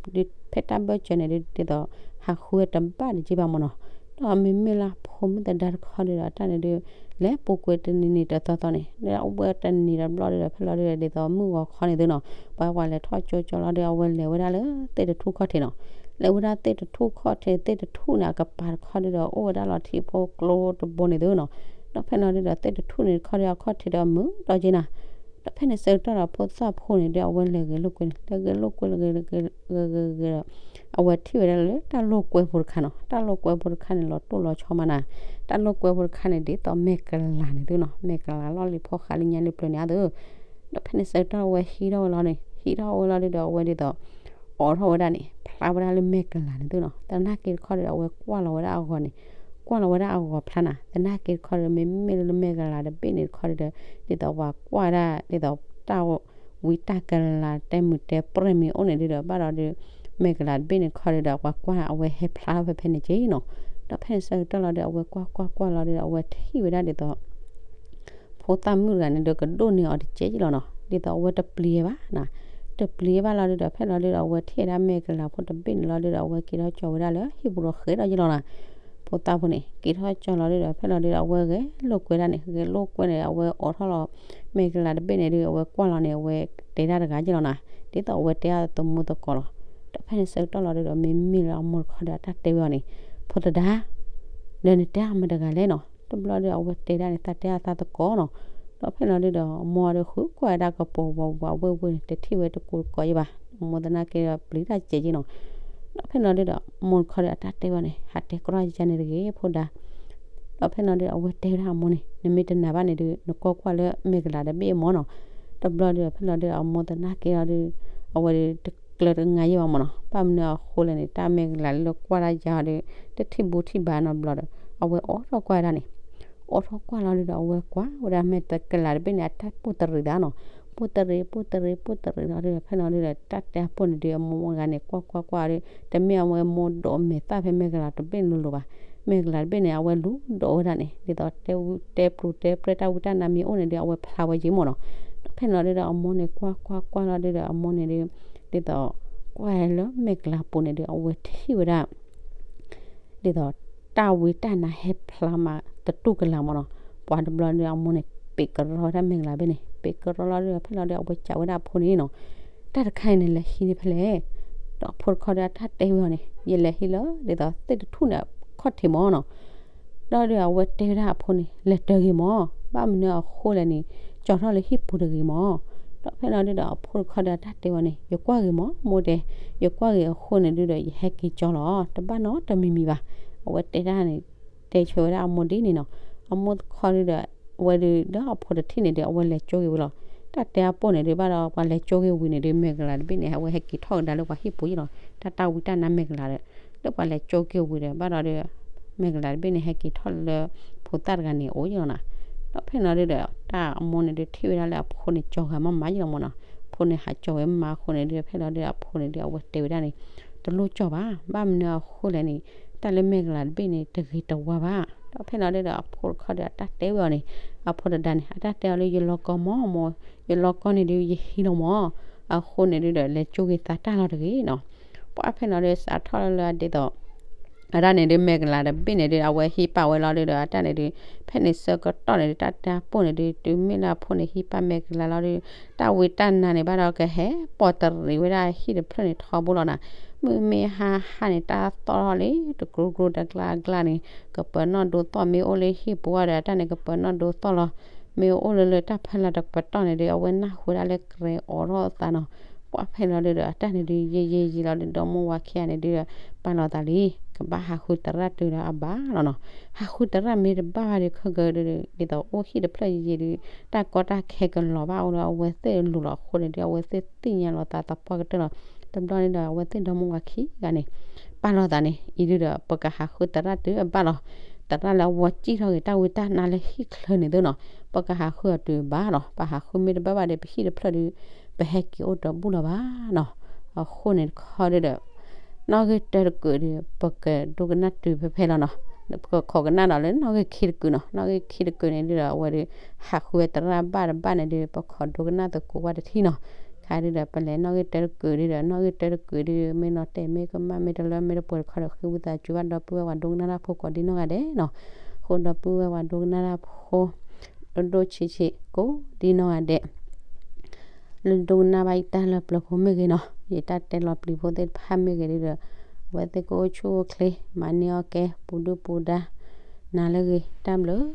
ဖဲတၢ်ဘၢၣ်စၢၤန့ၣ်ဒုး ဒ်သိး ဟးဃုဝဲတဘၣ်တက့ၢ်ဘၣ်မၢ်နီၤ, ဒီးမ့မ့ၢ်လၢဖိမုၣ်သဒါတခီဒုးဒီး တၢ်န့ၣ်ဒုး လဲၤပူၤကွံာ်တနံၤနံၤတသီသီန့ၣ် ဒီးအဝဲတနံၤတဘျီဒုးဒီး ဖဲလီၤဒုးဒီး ဒ်သိးမုၢ်ဂီၤခီန့ၣ်သုနီၤ, ပှၤပှၤလဲၤထီၣ်ကၠိကၠီလီၤဒီး အဝဲလဲၤဝဲဒၣ်လၢသ့ၣ်တထူၣ်ခီၣ်ထံးနီၤ, လဲၤဝဲဒၣ်သ့ၣ်တထူၣ်ခီၣ်ထံး သ့ၣ်တထူၣ်န့ၣ် အကပၤတခီဒုးဒီး အိၣ်ဝဲဒၣ်လီၤထံဖိကျိတဘိန့ၣ်သုနီၤ, ဒီးဖဲလီၤဒုးဒီး သ့ၣ်တထူၣ်န့ၣ်တခီဒုး အခီၣ်ထံးဒီးမုာ်ဒီးက့ၤနၤ, ဒီးဖဲန့ၣ်ဆၢကတီၢ်ဒီးဖိသၣ်ဖိန့ၣ်ဒီး အဝဲလဲၤဂဲၤလိာ်ကွဲန့ၣ် လဲၤဂဲၤလိာ်ကွဲ လဲၤဂဲၤဂဲၤဂဲၤဂဲၤဒီး အဝဲထံၣ်ဝဲဒၣ်လၢတၢ်လိာ်ကွဲဖိတခါနီၤ, တၢ်လိာ်ကွဲဖိတခါန့ၣ် လီၤတိၢ်လီၤဆီမးနၤ, တၢ်လိာ်ကွဲဖိတခါန့ၣ် ဒ်သိးမဲာ်ကလၤန့ၣ်သုနီၤ, မဲာ်ကလၤလီၢ်လံၤဖီဃးလံညါလံပျၢၤန့ၣ်အသိး ဒီးဖဲန့ၣ်ဆၢကတီၢ်အဝဲဟံးထီၣ်ဝဲလီၤန့ၣ်, ဟံးထီၣ်ဝဲလီၤဒုဒီး အဝဲဒ်သိး အိးထီၣ်ဝဲဒၣ်န့ၣ် ဖျါဝဲဒၣ်လၢမဲာ်ကလၤန့ၣ်သုနီၤ, သနာ်က့တခီဒီး အဝဲကွၢ်လီၤဝဲဒၣ်အဂီၤန့ၣ်, ကွၢ်လီၤဝဲဒၣ်အဂီၤဖျါနၤ, သနာ်က့တခီဒီး မ့မ့ၢ်လၢမဲာ်ကလၤတဘ့ၣ်န့ၣ်တခီဒီး ဒ်သိးပှၤကွၢ်ဒၣ် ဒ်သိးတၢ်ဝံတၢ်ကလၤ တဲမုာ်တဲပြဲၢ်မ့ၢ်အိၣ်န့ၣ်ဒုဒီး ဘၣ်ဒီးဒု မဲာ်ကလၤတဘ့ၣ်န့ၣ်တခီဒီး ပှၤကွၢ်အဝဲဟဲဖျါထီၣ်ဖဲဖဲန့ၣ်က့နီၤ, ဒီးဖဲန့ၣ်ဆၢကတီၢ်လီၤဒီး အဝဲကွၢ်ကွၢ်ကွၢ်လီၤဒုဒီး အဝဲထံၣ်ဝဲဒၣ်ဒ်သိး ဖိသၣ်မုၣ်တဂၤန့ၣ်ဒီး ကဒိၣ်န့ၢ်အီၤတကဲးက့လီၤနီၤ, ဒ်သိးအဝဲတပျံၤဘၣ်နၤ, တပျံၤဘၣ်လီၤဒုဒီး ဖဲလီၤဒုဒီး အဝဲထံၣ်ဝဲဒၣ်မဲာ်ကလၤဖိတဘ့ၣ်န့ၣ်လီၤဒုဒီး အဝဲက့ၤထီၣ်ကၠီဝဲဒၣ်လၢဟံၣ်ပူၤဒီးဃဲၤထီၣ်က့လီၤနၤ, ဖိသၣ်ဖိန့ၣ် က့ၤထီၣ်ကၠီလီၤဒုဒီး ဖဲလီၤဒုဒီး အဝဲဂဲၤလိာ်ကွဲဒၣ်န့ၣ်, ဂဲၤလိာ်ကွဲန့ၣ် အဝဲအိးထီၣ်လီၤ မဲာ်ကလၤတဘ့ၣ်န့ၣ်ဒု အဝဲကွၢ်လီၤန့ၣ် အဝဲတဲဒၣ်တဂၤက့လီၤနၤ, ဒ်သိးအဝဲတဲအသမူသကိးလီၤ, ဒီးဖဲန့ၣ်ဆၢကတီၢ်လီၤဒုဒီး မ့မ့ၢ်လၢအမိၢ်တခီဒီး အတၢ်တဲဝဲအီၤန့ၣ်, ဖိသဒါ ဒီးနတဲအမတဂၤလဲၣ်နီၤ, တဘျီဒီး အဝဲတဲဒၣ်န့ၣ် သးတဲအသးသကိးနီၤ, ဒီးဖဲလီၤဒုဒီး အမိၢ်ဒီးဃုကွၢ်ဝဲဒၣ်ကပိာ်ဝးဝးဝ့ၢ်ဝ့ၢ်န့ၣ် တထံၣ်ဝဲတကိးတကိးယဘၣ်, အမိၢ်သနာ်က့ဒီးပျံၤတၢ်စဲးက့နီၤ, ဒီးဖဲလီၤဒုဒီး အမိၢ်တခီဒီး အတၢ်တဲဝဲန့ၣ် ဟးတဲကြီယန့ၣ်တဂ့ၤ ဖိဒါ ဒီးဖဲလီၤဒုဒီး အဝဲတဲဝဲဒၣ်အမိၢ်န့ၣ် နမ့ၢ်တနာ်ဘၣ်န့ၣ်ဒု နကွၢ်ကွၢ်လၢမဲာ်ကလၤတဘ့ၣ်မၢ်နီၤ, တဘျီဒီး ဖဲလီၤဒုဒီး အမိၢ်သနာ်က့ဒီးဒု အဝဲဒုတကျၢၤတငါယဘၣ်မၢ်နီၤ, ဘၣ်မနုၤအဃိလဲၣ်န့ၣ် တၢ်မဲာ်ကလၤလၢကွၢ်တၢ်ယါအီၤဒု တထံၣ်ဘူးထံၣ်ဘၣ်နီတဘျီဒီး အဝဲအိးထီၣ်ကွၢ်ဒၣ်န့ၣ် အိးထီၣ်ကွၢ်လီၤဒုဒီး အဝဲကွၢ်ဝဲဒၣ်မဲာ်ကလၤတဘ့ၣ်န့ၣ် အတၢ်ပိၢ်တရံးသးနီၤ, ပိၢ်တရံး ပိၢ်တရံး ပိၢ်တရံးလီၤဒုဒီး ဖဲလီၤဒုဒီး တၢ်တဲအပိၢ်န့ၣ်ဒု အမိၢ်တဂၤန့ၣ် ကွၢ်ကွၢ်ကွၢ်ဒီး တမ့ၢ်အဝဲမိၢ်ဒိးမဲာ်သၣ်ဖဲမဲာ်ကလၤတဘ့ၣ်လိၤလိၤဘၣ်, မဲာ်ကလၤတဘ့ၣ်န့ၣ် အဝဲလူၤဒိးဝဲဒၣ်န့ၣ် ဒ်သိးတဲပျူၤတဲပြဲၢ်တၢ်ဝံတၢ်နါမ့ၢ်အိၣ်န့ၣ်ဒု အဝဲဖျါဝဲက့မၢ်နီၤ, ဒီးဖဲလီၤဒုဒီး အမိၢ်န့ၣ် ကွၢ်ကွၢ်ကွၢ်လီၤဒုဒီး အမိၢ်န့ၣ်ဒု ဒ်သိး ကွၢ်လၢမဲာ်ကလၤပူၤန့ၣ်ဒု အဝဲထံၣ်ဝဲဒၣ် ဒ်သိး တၢ်ဝံတၢ်နါဟဲဖျါမးသတူၢ်ကလာ်မၢ်နီၤ, ပှၤတဘျီဒီး အမိၢ်န့ၣ် ပ့းကရီဝဲဒၣ်မဲာ်ကလၤတဘ့ၣ်န့ၣ် ပ့းကရီလီၤဒုဒီး ဖဲလီၤဒု အဝဲစံးဝဲဒၣ်အဖိန့ၣ်နီၤ, တၢ်တခါအံၤန့ၣ် လဲၤဟံးန့ၢ်ဖဲလဲၣ်, ဒီးအဖိတခီဒီး အတၢ်တဲဝဲအီၤန့ၣ် ယလဲၤဟံးလၢ ဒ်သိးသ့ၣ်တထူၣ်န့ၣ် အခီၣ်ထံးမၢ်နီၤ, ဒီးဒုဒီး အဝဲတဲဝဲဒၣ်အဖိန့ၣ် လဲၤတၢၤဂ့ၤမၢ်, ဘၣ်မနုၤအဃိလဲၣ်န့ၣ် ကၠီၤထီၣ်လၢဟံၣ်ပူၤတဂ့ၤမၢ်, ဒီးဖဲလီၤဒုဒီး အဖိတခီဒီး အတၢ်တဲဝဲန့ၣ် ယကွၢ်ဂ့ၤမၢ် မိၢ်တဲ, ယကွၢ်ဂ့ၤအဃိန့ၣ်ဒုဒီး ယဟဲက့ၤကၠီလီၤ တဘၣ်နီတမံၤမံၤဘၣ်, အဝဲတဲဒၣ်န့ၣ် တဲဆၢဝဲဒၣ်အမိၢ်ဒ်န့ၣ်နီၤ, အမိၢ်တခီဒုဒီး အဝဲဒုဒီး အဖိတထံၣ်န့ၣ်ဒု အဝဲလဲၤကၠီဂ့ၤဝဲလီၤ, တၢ်တဲအပိၢ်န့ၣ်ဒု ဘၣ်ဒီးပှၤလဲၤကၠီဂ့ၤဝံၤန့ၣ်ဒု မဲာ်ကလၤတဘ့ၣ်န့ၣ် အဝဲဟဲက့ၤထီၣ်ကဒါလၢပှၤဟံၣ်ပူၤယလီၤ, တၢ်တၢ်ဝံတၢ်နါမဲာ်ကလၤဒီး လၢပှၤလဲၤကၠီက့ၤဝံၤဒီး ဘၣ်ဒီးဒု မဲာ်ကလၤတဘ့ၣ်န့ၣ် ဟဲက့ၤထီၣ်လၢဖိသၣ်တဂၤန့ၣ်အအိၣ်ယလီၤနီၤ, ဒီးဖဲလီၤဒုဒီး တၢ်အမိၢ်န့ၣ်ဒု ထံၣ်ဝဲဒၣ်လၢအဖိန့ၣ် ကၠီၤဂၤမးမးယလီၤမၢ်နီၤ, အဖိန့ၣ်ဟးကၠီၤဝဲမးအဃိန့ၣ်ဒု ဖဲလီၤဒုဒီး အဖိန့ၣ်ဒု အဝဲတဲဝဲဒၣ်န့ၣ် တလိၣ်ကၠီၤဘၣ်, ဘၣ်မနုၤအဃိလဲၣ်န့ၣ် တၢ်လၢမဲာ်ကလၤတဘ့ၣ်န့ၣ် တဂ့ၤတဝါဘၣ်, ဒီးဖဲလီၤဒုဒီး အဖိတခီဒီး အတၢ်တဲဝဲအီၤန့ၣ် အဖိတဒါန့ၣ် အတၢ်တဲအီၤလၢ ယလီၤကီမၢ်မၢ်, ယလီၤကီန့ၣ်ဒု ယဟံးလီၤမၢ်, အဃိန့ၣ်ဒုဒီး လဲၤကၠီဂ့ၤသးတၢ်လီၤတဂ့ၤနီၤ, ပှၤဖဲလီၤဒု စးထီၣ်လၢဒ်သိး အတၢ်န့ၣ်ဒု မဲာ်ကလၤတဘ့ၣ်န့ၣ်ဒု အဝဲဟံးပာ်ဝဲလီၤဒုဒီး အတၢ်န့ၣ်ဒု ဖဲန့ၣ်ဆၢကတီၢ်န့ၣ်ဒု တၢ်တဲအပိၢ်န့ၣ်ဒု တုၤမ့ၢ်လၢအဖိန့ၣ်ဟံးပာ်မဲာ်ကလၤလီၤဒု တၢ်ဝံတၢ်နါန့ၣ် ဘၣ်ဒီးကဟဲပိာ်တရံးဝဲဒၣ်ဟံၣ်တဖျၢၣ်န့ၣ်ထီဘိလီၤနီၤ, မုၢ်မ့ၢ်ဟါဟါန့ၣ် တၢ်သီၣ်ထီၣ်လံ တကြိကြိတကျါကျါန့ၣ် ကပၢၤနီၣ်ဒိသီၣ် မ့ၢ်အိၣ်လၢဟံၣ်ပူၤဒီး အတၢ်န့ၣ် ကပၢၤနီၣ်ဒိသီၣ်လီၤ, မ့ၢ်အိၣ်လၢလၢတၢ်ဖီလာ်တကပတီၢ်န့ၣ်ဒု အဝဲနၢ်ဟူဝဲဒၣ်လၢကရဲအိးထီၣ်အသးနီၤ, ပှၤဖဲလီၤဒုဒီး အတၢ်န့ၣ်ဒု ယံာ်ယံာ်ယံာ်လီၤဒု ဒီမါဝၤခံဂၤန့ၣ်ဒု ပာ်လီၤသးလံ, ကဘၣ်ဟးဃုသရၣ်တုၤဒီးအဘၣ်လီၤနီၤ, ဟးဃုသရၣ်မ့ၢ်တဘၣ်ဘၣ်ဒု ခဲကၢဒု ဒ်သိးအိၣ်ဟံၣ်တဖျၢၣ်ယံာ်ယံာ်ဒု တၢ်ကီတၢ်ခဲကလီၤဘၣ်အိၣ်လၢအဝဲသ့ၣ်အလိၤလီၤအဃိန့ၣ်ဒု အဝဲသ့ၣ်သ့ၣ်ညါလီၤသးသပှၢ်ကတၢၢ်လီၤ, တဘျီန့ၣ်ဒီး အဝဲသ့ၣ်ဒီမါဝၤခံဂၤန့ၣ် ပာ်လီၤသးန့ၣ် အံၤဒုဒီး ပကဟးဃုသရၣ်တုၤအဘၣ်လီၤ, သရၣ်လၢအဝဲစံၣ်ထီၣ်က့ၤတၢ်ဝံတၢ်နါလၢဟံၣ်ချၢန့ၣ်သုနီၤ, ပကဟးဃုအီၤတုၤအဘၣ်လီၤ, ပဟးဃုမ့ၢ်တဘၣ်ဘၣ်ဒီး ပဟံၣ်တဖျၢၣ်ဒု ပဟဲက့ၤအိၣ်တဘူၣ်လီၤဘၣ်နီၤ, အဃိန့ၣ်တခီဒုဒီး နီၣ်ဂံၢ်တၢတကုာ်ဒု ပကဒိကနၣ်တုၤဖဲဖဲလီၤနီၤ, ပခိးကနၣ်ဒီးလၢနီၣ်ဂံၢ်ခံတကုာ်နီၤ, နီၣ်ဂံၢ်ခံတကုာ်န့ၣ်ဒုဒီး အဝဲဒု ဟးဃုဝဲသရၣ်ဘၣ်တဘၣ်န့ၣ်ဒု ပခိးဒိကနၣ်သကိးဝဲတထံၣ်နီၤ, ခါဒုဒီး ပလဲၤနီၣ်ဂံၢ်တၢတကုာ်ဒုဒီး နီၣ်ဂံၢ်တၢတကုာ်ဒု မ့ၢ်နီၢ်တဲာ်မ့ၢ်ကမၣ်မ့ၢ်တလၢမ့ၢ်တပှဲၤတခီဒီး ဃ့ဝံသးစူၤဘၣ်ဒီပုၢ်ဝဲၢ်ပှၤဒိကနၣ်တၢ်ဖိကိးဒ်နီၢ်ဂၤဒဲးနီၤ, ဃိဒီပုၢ်ဝဲၢ်ပှၤဒိကနၣ်တၢ်ဖိ ဒိၣ်ဒိၣ်ဆံးဆံးကိးဒ်နီၢ်ဂၤဒဲး လၢဒိကနၣ်ဘၣ်ယတၢ်လၢပျၢၤဖိမ့ၢ်ဂ့ၤနီၤ, ယတၢ်တဲလီၤပျံၤဖိသ့ၣ်တဖၣ်မ့ၢ်ဂ့ၤဒုဒီး အဝဲသ့ၣ်ကအိၣ်ဆူၣ်အိၣ်ချ့ မၤန့ၢ်အီၣ်ကဲ ပူၤဒုၣ်ပူၤဒါ နၤလၢအဂ့ၤ တၢ်ဘျုး